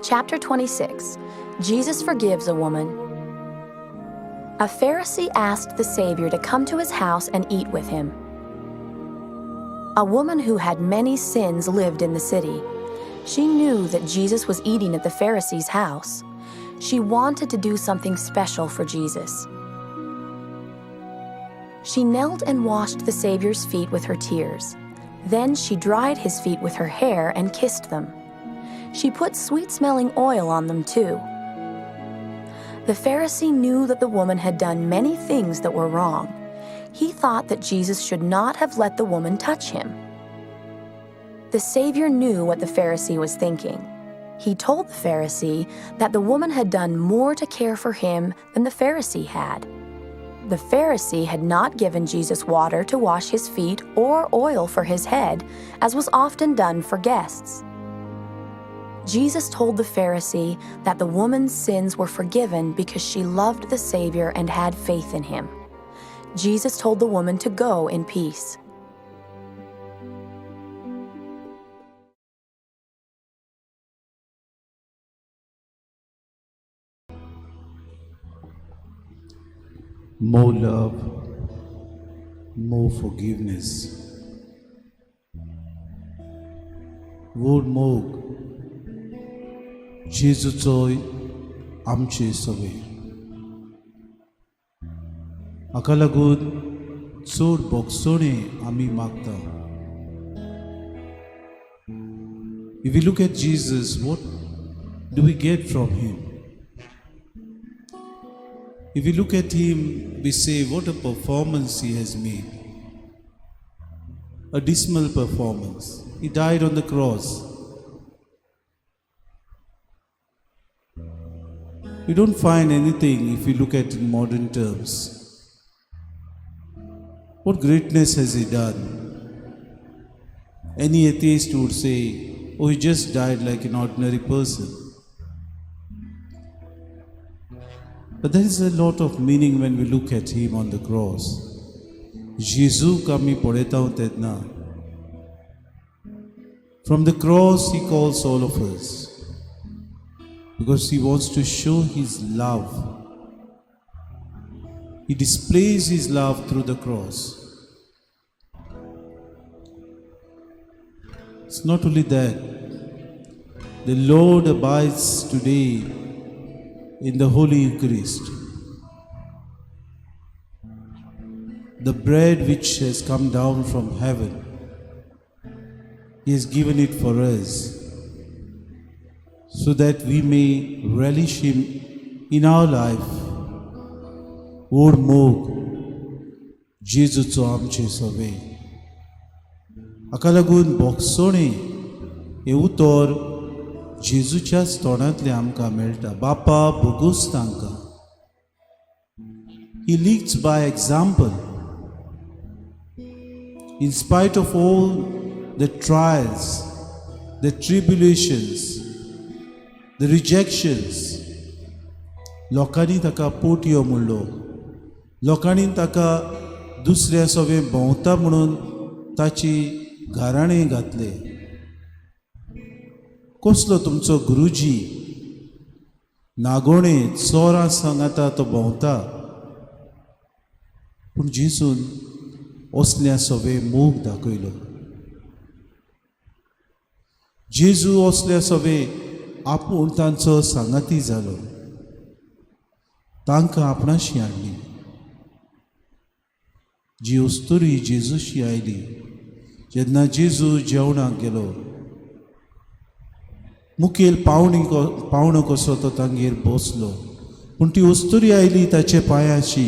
Chapter 26. Jesus Forgives a Woman. A Pharisee asked the Savior to come to his house and eat with him. A woman who had many sins lived in the city. She knew that Jesus was eating at the Pharisee's house. She wanted to do something special for Jesus. She knelt and washed the Savior's feet with her tears. Then she dried his feet with her hair and kissed them. She put sweet smelling oil on them too. The Pharisee knew that the woman had done many things that were wrong. He thought that Jesus should not have let the woman touch him. The Savior knew what the Pharisee was thinking. He told the Pharisee that the woman had done more to care for him than the Pharisee had. The Pharisee had not given Jesus water to wash his feet or oil for his head, as was often done for guests. Jesus told the Pharisee that the woman's sins were forgiven because she loved the Savior and had faith in him. Jesus told the woman to go in peace. More love, more forgiveness. व्हड मोग जेजूचोय आमचे सवे. हाका लागून चड बोगसणें आमी मागता. If we look at Jesus, what do we get from him? If we look at him, we say, what a performance he has made. A dismal performance. He died on the cross. We don't find anything if we look at in modern terms. What greatness has he done? Any atheist would say, oh, he just died like an ordinary person. But there is a lot of meaning when we look at him on the cross. जेजूक आमी पळयता तेन्ना, from the cross he calls all of us because he wants to show his love. He displays his love through the cross. It's not only that, the Lord abides today in the Holy Eucharist. The bread which has come down from heaven, He has given it for us so that we may relish Him in our life. व्हड मोग जेजूचो आमचे सवे. हाका लागून बोगसोणें हें उतर जेजूच्याच तोंडांतलें आमकां मेळटा. बापा, बोगोस तांकां. He leads by example. In spite of all the trials, the tribulations, the rejections, लोकांनी ताका पोटयो म्हणलो, लोकांनी ताका दुसऱ्या सवें भोंवता म्हणून ताची घाराणें घातले. कसलो तुमचो गुरुजी, नागोणे चोरां सांगाता तो भोंवता. पूण जेजून असल्या सवे मोग दाखयलो. जेजू असल्या सवे आपूण तांचो सांगाती जालो, तांकां आपणाशी हाडली. जी अस्तुरी जेजूशी आयली जेन्ना जेजू जेवणाक गेलो, मुखेल पावणी पावणो कसो तो तांगेर बसलो, पूण ती अस्तुरी आयली ताचे पांयाशी,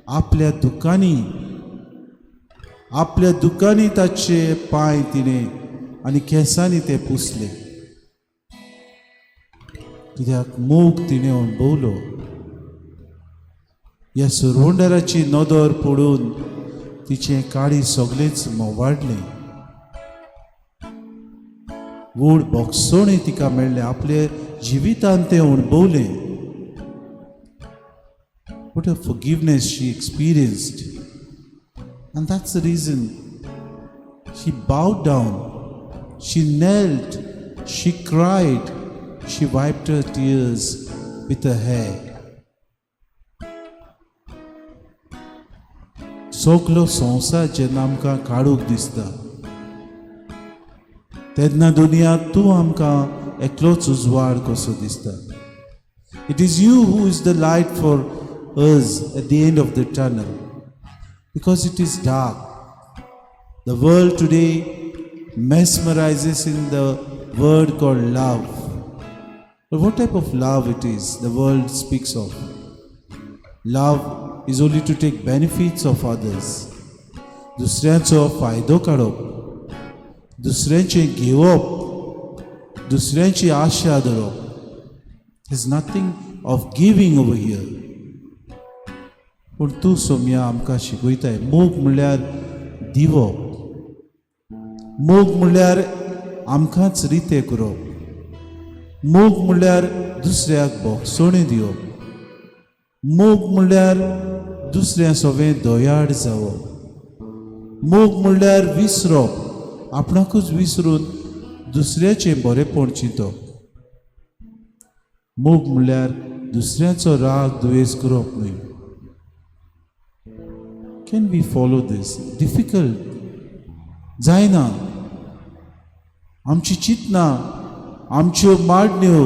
आपल्या दुखांनी ताचे पांय तिणें आनी केंसांनी ते पुसले, कित्याक मोग तिणें अणभवलो. ह्या सरवंडराची नदर पडून तिचें काळीज सगळेंच मोवाडलें. व्हड भोगसणें तिका मेळ्ळें, आपल्या जिवितान तें अणभवलें. What a forgiveness she experienced. And that's the reason she bowed down, she knelt, she cried, she wiped her tears with her hair. सगलो संवसार जेन्ना आमकां काडूंक दिसता तेन्ना दुनिया तूं आमकां एकलोच उजवाड कसो दिसता. It is you who is the light for us at the end of the tunnel, because it is dark. The world today mesmerizes in the word called love. But what type of love it is the world speaks of? Love is only to take benefits of others. दुसऱ्यांचो फायदो काडप, दुसऱ्यांचें घेवप, दुसऱ्यांची आशा धरप. Is nothing of giving over here. पूण तूं सोमया आमकां शिकयताय, मोग म्हणल्यार दिवप, मोग म्हणल्यार आमकांच रितें करप, मोग म्हणल्यार दुसऱ्याक भोगसणें दिवप, मोग म्हणल्यार दुसऱ्या सवें दयाळ जावप, मोग म्हणल्यार विसरप, आपणाकूच विसरून दुसऱ्याचें बरेपण चिंतप, मोग म्हणल्यार दुसऱ्याचो राग दुयेंस करप न्हय. Can we follow this? Difficult जायना. आमची चिंतनां, आमच्यो माडण्यो,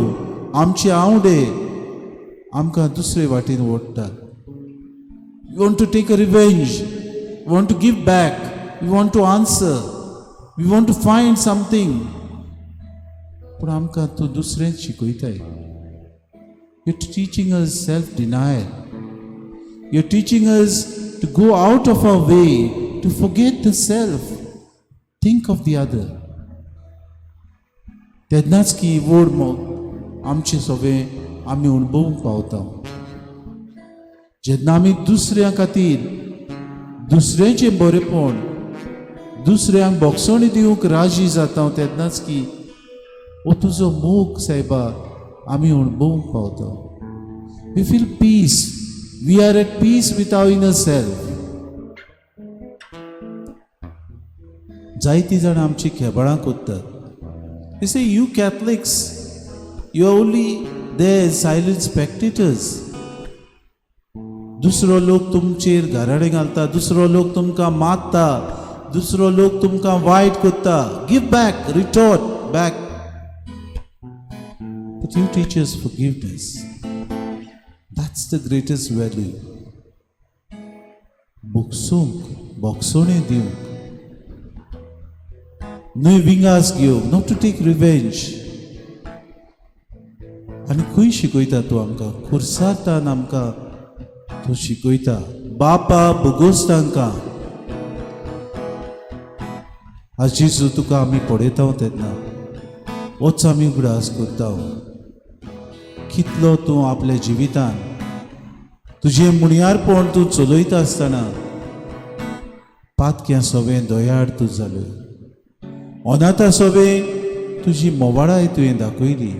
आमचे आंवडे आमकां दुसरे वाटेन ओडटात. We want to take a revenge, we want to give back, we want to answer, we want to find something. पूण आमकां तूं दुसरेंच शिकयताय. You teaching us self denial. You're teaching us to go out of our way, to forget the self, think of the other. तेन्नाच की व्हड मोग आमचें सगळें आमी अणभवूंक पावता, जेन्ना आमी दुसऱ्या खातीर, दुसऱ्याचें बरेपण, दुसऱ्यांक भोगसणी दिवंक राजी जाता, तेन्नाच की हो तुजो मोग सायबा आमी अणभवूंक पावता. We feel peace. We are at peace with our inner self. जायतीं जाणां आमची खेबाळां करतात. They say, "You Catholics, you are only there silent spectators. दुसरो लोक तुमचेर घराणें घालता, दुसरो लोक तुमकां मारता, दुसरो लोक तुमकां वायट करता. Give back, retort back. But you teach us forgiveness. That's the greatest value." भोगसूंक, भोगसणें दिवंक न्हय, विंगास घेवंक, not to take revenge. आनी खंय शिकयता तूं आमकां? खुर्सातान आमकां तूं शिकयता, बापा भोगोस तांकां. आज जेजू तुका आमी पळयता तेन्ना होच आमी उगडास करता, कितलो तूं आपल्या जिवितान तुजें मुणयारपण तूं चलयता आसतना पाप पातक्यां सोवें दयाळ तूं जालो, अनाथा सोवें तुजी मोवाळाय तुवें दाखयली,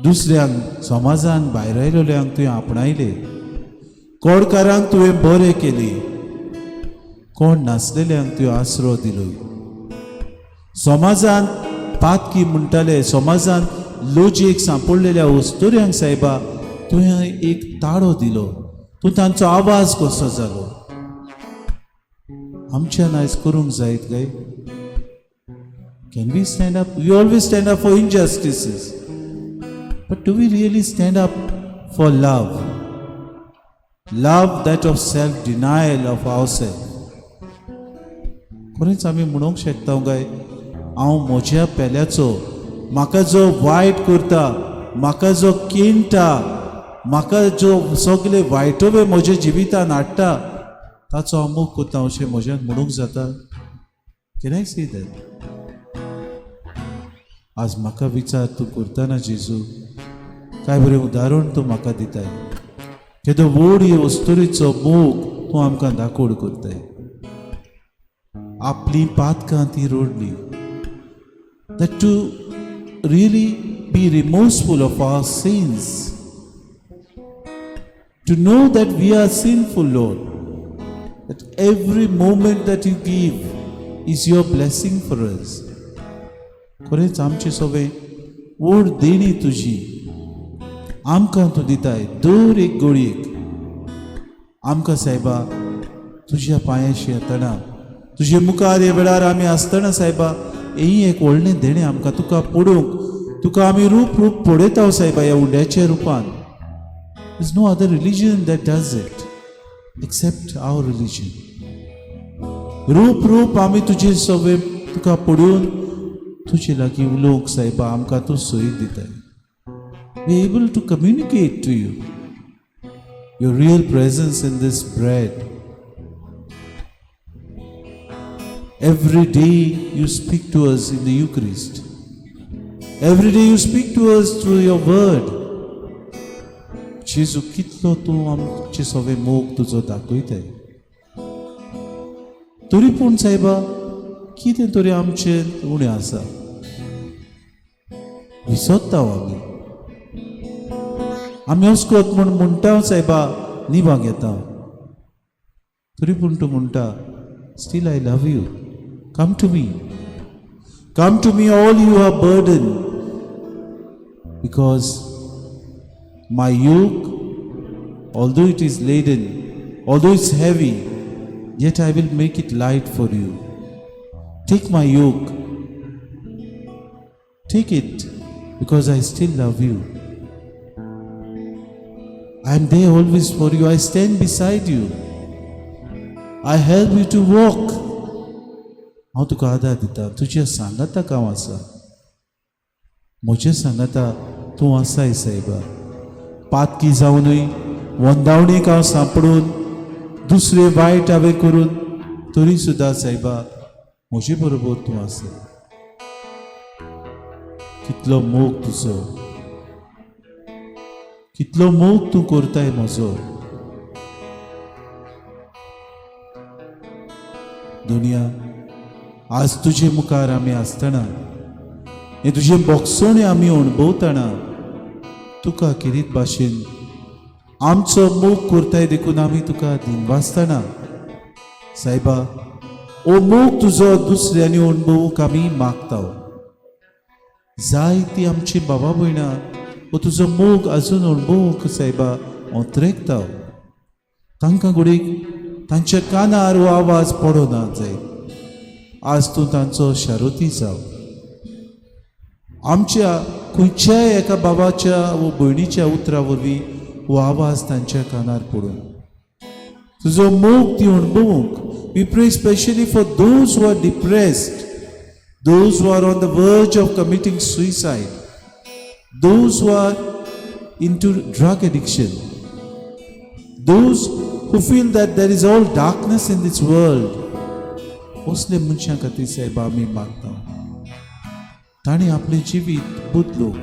दुसऱ्यांक समाजान भायर आयलेल्यांक तुवें आपणायले, कोडकारांक तुवें बरें केली, कोण नासलेल्यांक तुवें आसरो दिलो. समाजान पातकी म्हणटाले, समाजान लोजेक सांपडलेल्या वस्तुऱ्यांक सायबा तुवें एक ताळो दिलो, तूं तांचो आवाज कसो जालो. आमच्यान आयज करूंक जायत काय? Can we stand up? We always stand up for injustices, but do we really stand up for love? Love that of self denial of our self. खरेंच आमी म्हणूंक शकता काय हांव म्हज्या पेल्याचो, म्हाका जो वायट करता, म्हाका जो केणटा, म्हाका जो सगळे वायटवे म्हज्या जिवितान हाडटा ताचो हांव मोग करता अशें म्हज्यान म्हणूंक जाता? Can I say that? आज म्हाका विचार तूं करतना जेजू, काय बरें उदाहरण तूं म्हाका दिताय. केदो व्हड हे वस्तुरीचो मोग तूं आमकां दाखोवड करताय. आपली पातकां ती रोडली, that to really be remorseful of our sins, to know that we are sinful, Lord, that every moment that you give is your blessing for us. खरेंच आमचे सगळे व्हड देणी तुजी आमकां तूं दिताय दर एक गोळयेक. आमकां सायबा तुज्या पांयाशी येतना, तुजे मुखार हे वेळार आमी आसतना सायबा, हें एक व्हडलें देणें आमकां तुका पडूंक, तुका आमी रूप रूप पळयता सायबा ह्या उंड्याच्या रुपान. There's no other religion that does it except our religion. रूप रूप आमी तुजे सगळे तुका पडून तुजे लागीं उलोवंक सायबा आमकां तूं सोय दिताय. We able to communicate to you your real presence in this bread. Every day you speak to us in the Eucharist. Every day you speak to us through your word. जेजू, कितलो तूं आमचे सगळे मोग तुजो दाखयताय. तरी पूण सायबा कितें तरी आमचें उणें आसा, विसरता आमी. आमी अस्कोत म्हूण म्हणटा सायबा, निभाग येता, तरी पूण तूं म्हणटा, still I love you, come to me, come to me all you are burden, because my yoke, although it is laden, although it's heavy, yet I will make it light for you. Take my yoke. Take it, because I still love you. I am there always for you. I stand beside you. I help you to walk. हांव तुका आदार दिता, तुज्या सांगाताक हांव आसा, म्हज्या सांगाता तूं आसाय सायबा. पातकी जावनूय वंदावणेक हांव सांपडून दुसरे वायट हांवें करून तरी सुद्दां सायबा म्हजे बरोबर तूं आसा. कितलो मोग तुजो, कितलो मोग तूं करताय म्हजो. दुनिया आज तुजे मुखार आमी आसतना, हें तुजें बोगसोणें आमी अणभवतना, तुका किरीत भाशेन आमचो मोग करताय देखून आमी तुका दिनवासतना सायबा, ओ मोग तुजो दुसऱ्यांनी अणभवूंक आमी मागता. जायती आमची बाबा भयणां हो तुजो मोग अजून अणभवूंक सायबा ओतरेकता. तांकां घडयेक तांच्या कानार हो आवाज पडना जायत. आज तूं तांचो शारोती जाव. आमच्या खंयच्याय एका बाबाच्या वो भयणीच्या उतरा वरवीं हो आवाज तांच्या कानार पडून तुजो मोग ती अणभवूंक. We pray specially for those who are depressed, those who are on the verge of committing suicide, those who are into drug addiction, those who feel that there is all darkness in this world. असले मनशां खातीर सायबा आमी मागता, तांणी आपलें जिवीत बदलूंक,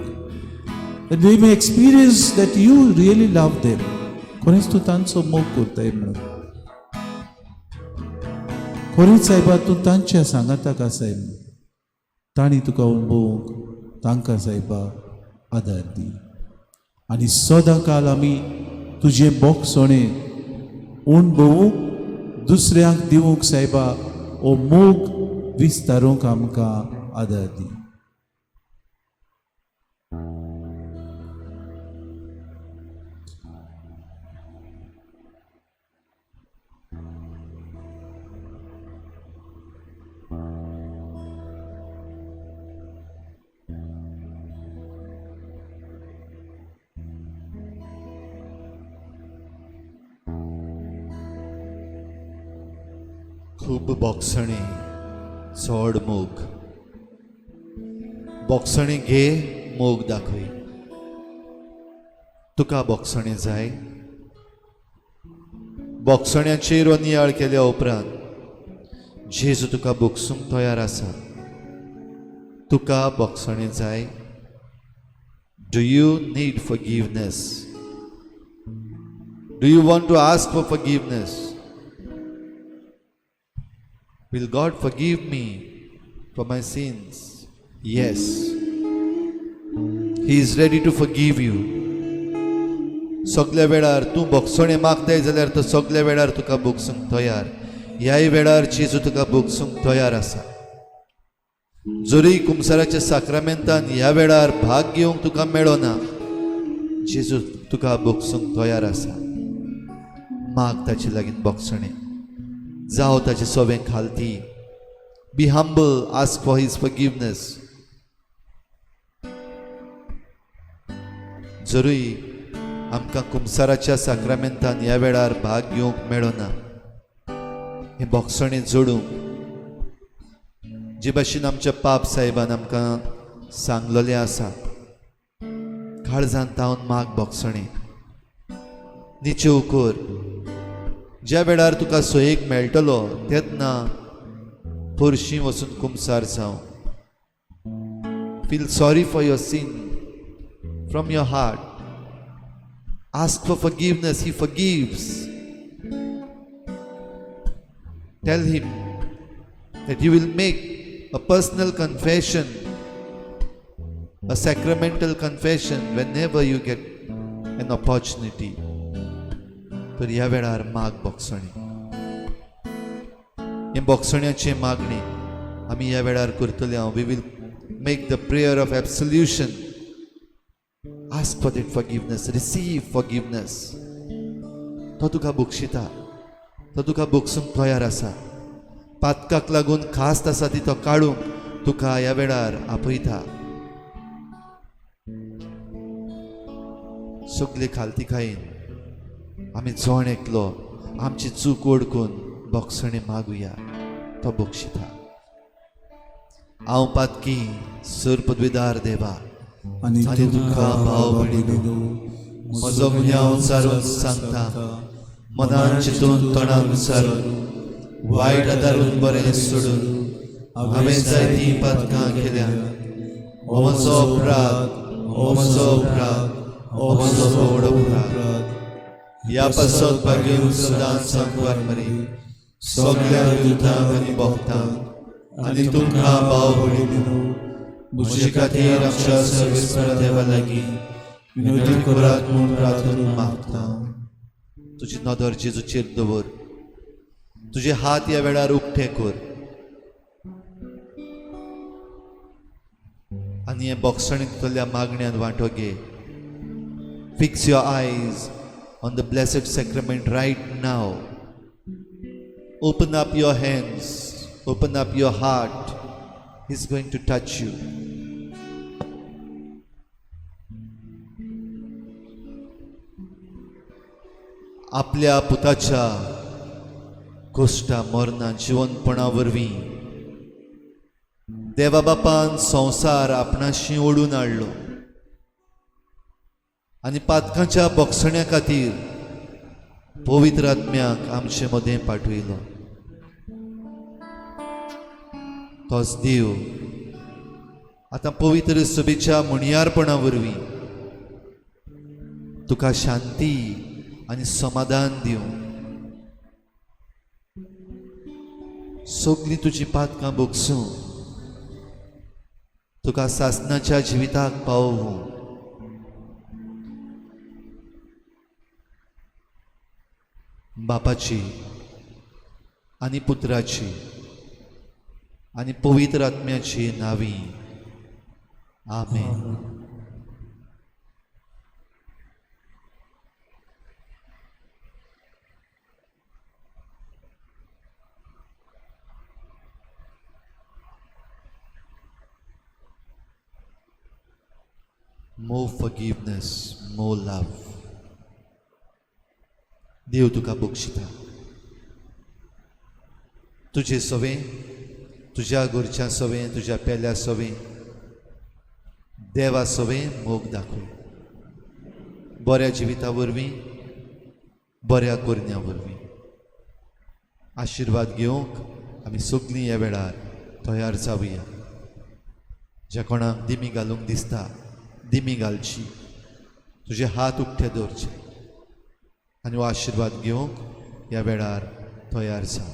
that they may experience that you really love them. खरेंच तूं तांचो मोग करताय म्हणून. खरीच सायबा तूं तांच्या सांगाताक आसाय. तांणी तुका अणभवूंक तांकां सायबा आदार दी आनी सदां काल आमी तुजें बोगसणें अणभवूंक दुसऱ्यांक दिवंक सायबा हो मोग विस्तारूंक आमकां आदार दी. खूब बोगसणे, चड मोग. बोगसणे घे, मोग दाखय. तुका बोगसणे जाय? बोगसण्याचेर हो नियाळ केल्या उपरांत जेजू तुका बोगसूंक तयार आसा. तुका बोगसणे जाय? Do you need forgiveness? Do you want to ask for forgiveness? Will God forgive me for my sins? Yes. He is ready to forgive you. सगल्या वेळार तूं बोगसणें मागताय जाल्यार तो सगल्या वेळार तुका बोगसूंक तयार. ह्याय वेळार जेजू तुका बोगसूंक तयार आसा. जरी कुमसाराच्या साक्रामेंतान ह्या वेळार भाग घेवंक तुका मेळना, जेजू तुका बोगसूंक तयार आसा. माग ताचे लागीं बोगसणें, जावं ताचे सोवें खालती. Be humble, ask for his forgiveness. जरूय आमकां कुमसाराच्या साक्रामेंतान ह्या वेळार भाग घेवंक मेळना, हें बोगसणें जोडूंक जे भाशेन आमच्या पाप साहेबान आमकां सांगलेलें आसा, काळजान तावन माग बोगसणें, निचेव कर. ज्या वेळार तुका सोयेक मेळटलो तेन्ना पुरशी वचून कुमसार जावं. Feel sorry for your sin from your heart. Ask for forgiveness. He forgives. Tell him that you will make a personal confession, a sacramental confession whenever you get an opportunity. तर ह्या वेळार माग बोगसणी. हें बोगसण्याचें मागणें आमी ह्या वेळार करतले हांव. We will make the prayer of absolution. Ask for that forgiveness, receive forgiveness. तो तुका बक्षिता, तो तुका बक्षूंक तयार आसा. पातकाक लागून खास्त आसा ती तो काडूंक तुका ह्या वेळार आपयता. सगले खालती खायन आमी जण एकलो आमची चूक वळखून बोगसणें मागुया, तो बक्षिता. हांव पातकी सर पदवीदार देवा आनी आनी तुका भाव भयणीनो, म्हजो गुन्यांव सारून सांगता. मनान चिंतून तोंडान सारून, वायट आदारून बरें सोडून हांवें जायतीं पातकां केल्या. हो म्हजो अपराध, हो म्हजो अपराध, हो म्हजो व्हड अपराध. ह्या पासत भाग्यवंत सदांच सांकवार मरी, सगल्या दुतांक आनी भक्तांक आनी तुमकां भाव भयणीनो, म्हजे खातीर आमच्या सर्वेस्पर देवा लागीं विनवती करात म्हूण प्रार्थना मागता. तुजी नदर जेजूचेर दवर. तुजे हात ह्या वेळार उक्ते कर आनी हे बोगसणींतल्या मागण्यान वांटो घे. Fix your eyes on the Blessed Sacrament right now. Open up your hands, open up your heart. He's going to touch you. आपल्या पुताच्या कोश्टा मरणां जिवनपणा वरवीं देवा बापान संवसार आपणाशी ओडून हाडलो आनी पातकांच्या बोगसण्या खातीर पवित्र आत्म्याक आमचे मदें पाठयलो. तोच देव आतां पवित्र सभेच्या मुणयारपणा वरवीं तुका शांती आनी समाधान दिवं. सगळीं तुजी पातकां भोगसूं, तुका सासणाच्या जिविताक पावोवं. बापाची आनी पुत्राची आनी पवित्र आत्म्याची नांवी, आमेन. More forgiveness, more love. देव तुका बक्षिता. तुजे सवें, तुज्या घरच्यां सवें, तुज्या पेल्या सवें, देवा सवें मोग दाखय. बऱ्या जिविता वरवीं, बऱ्या करण्या वरवीं आशिर्वाद घेवंक आमी सगळीं ह्या वेळार तयार जावया. ज्या कोणाक दिमी घालूंक दिसता, दिमी घालची. तुजे हात उक्ते दवरचे आनी हो आशिर्वाद घेवंक ह्या वेळार तयार जाव.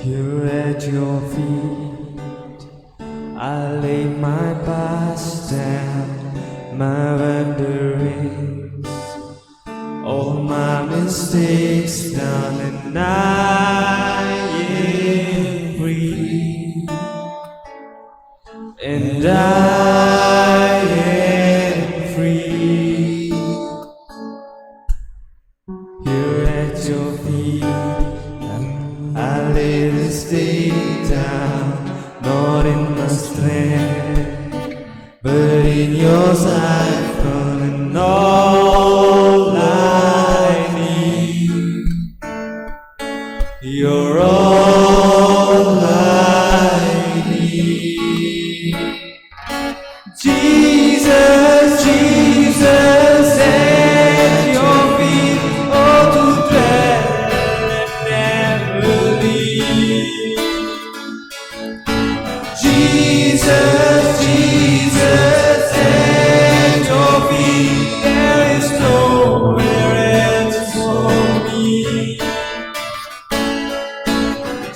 Here at your feet, I lay my past down, my wanderings, all my mistakes done, and I am free. And I am free. Here at your feet, I lay this day down, not in my strength, but in yours I've found and all I need. You're all I need. Jesus, Jesus, at your feet, oh, to dwell and never leave. Jesus, Jesus, at your feet, there is nowhere else for me.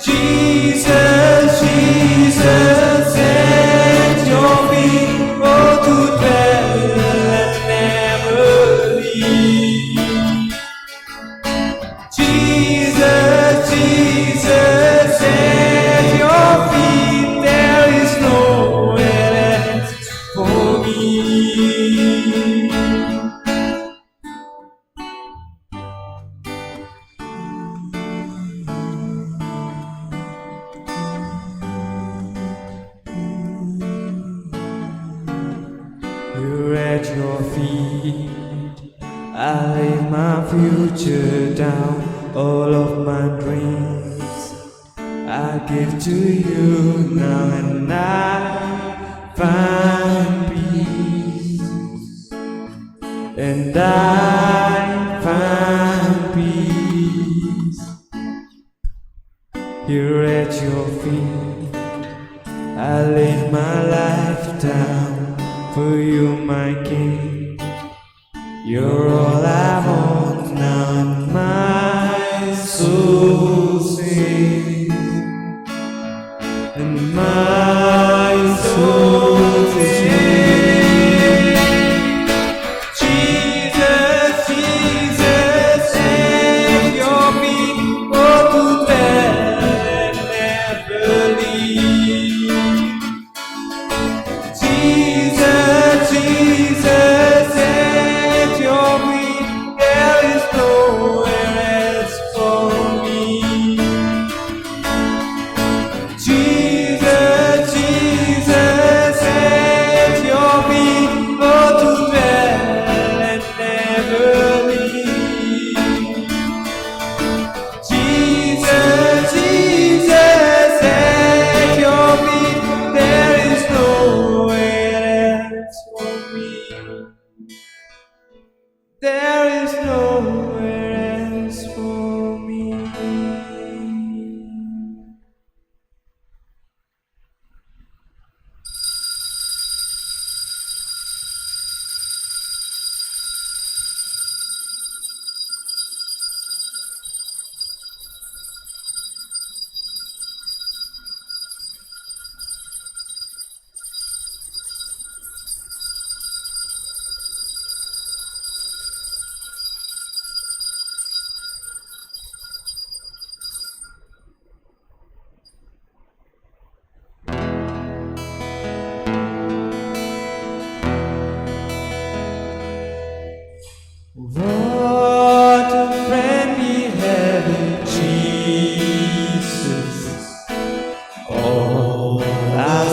Jesus, Jesus, at your feet, oh, to dwell and never leave. Jesus, Jesus, at your feet, there is nowhere else for me. Here at your feet, I lay my future down, all of my dreams I give to you now, and I find peace, and I find peace. Here at your feet, I lay my life down for you, my King. You're all I want now, and my soul sings, and my soul sings. Jesus, Jesus, at your feet, oh, to dwell and never leave. Jesus, Jesus, at your feet, there is nowhere else for me. Jesus,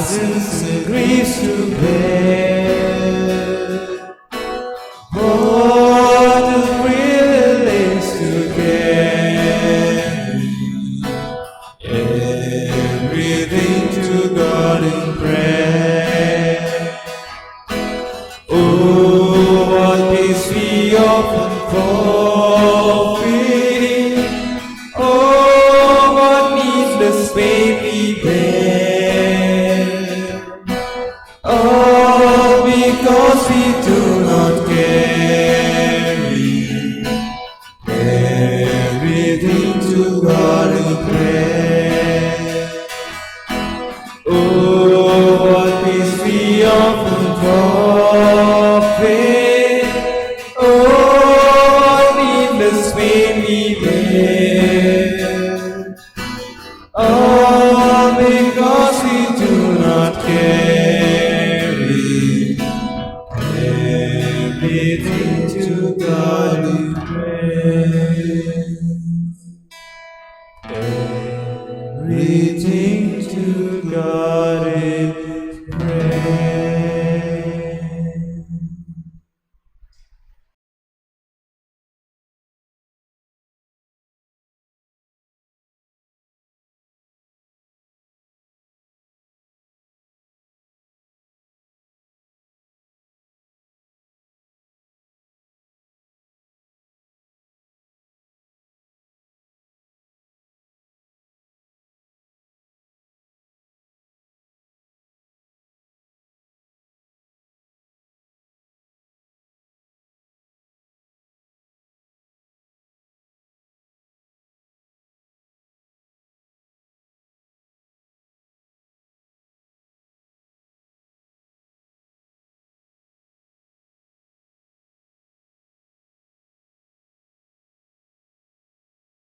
sins and griefs to bear. What a privilege to carry everything to God in prayer. Oh, what peace we often forfeit. Oh, what needless pain we bear. All because we do not carry everything to God in prayer. Oh, what peace we often forfeit. Oh, what needless pain we bear. All because we do not carry everything to God in prayer. Everything to God.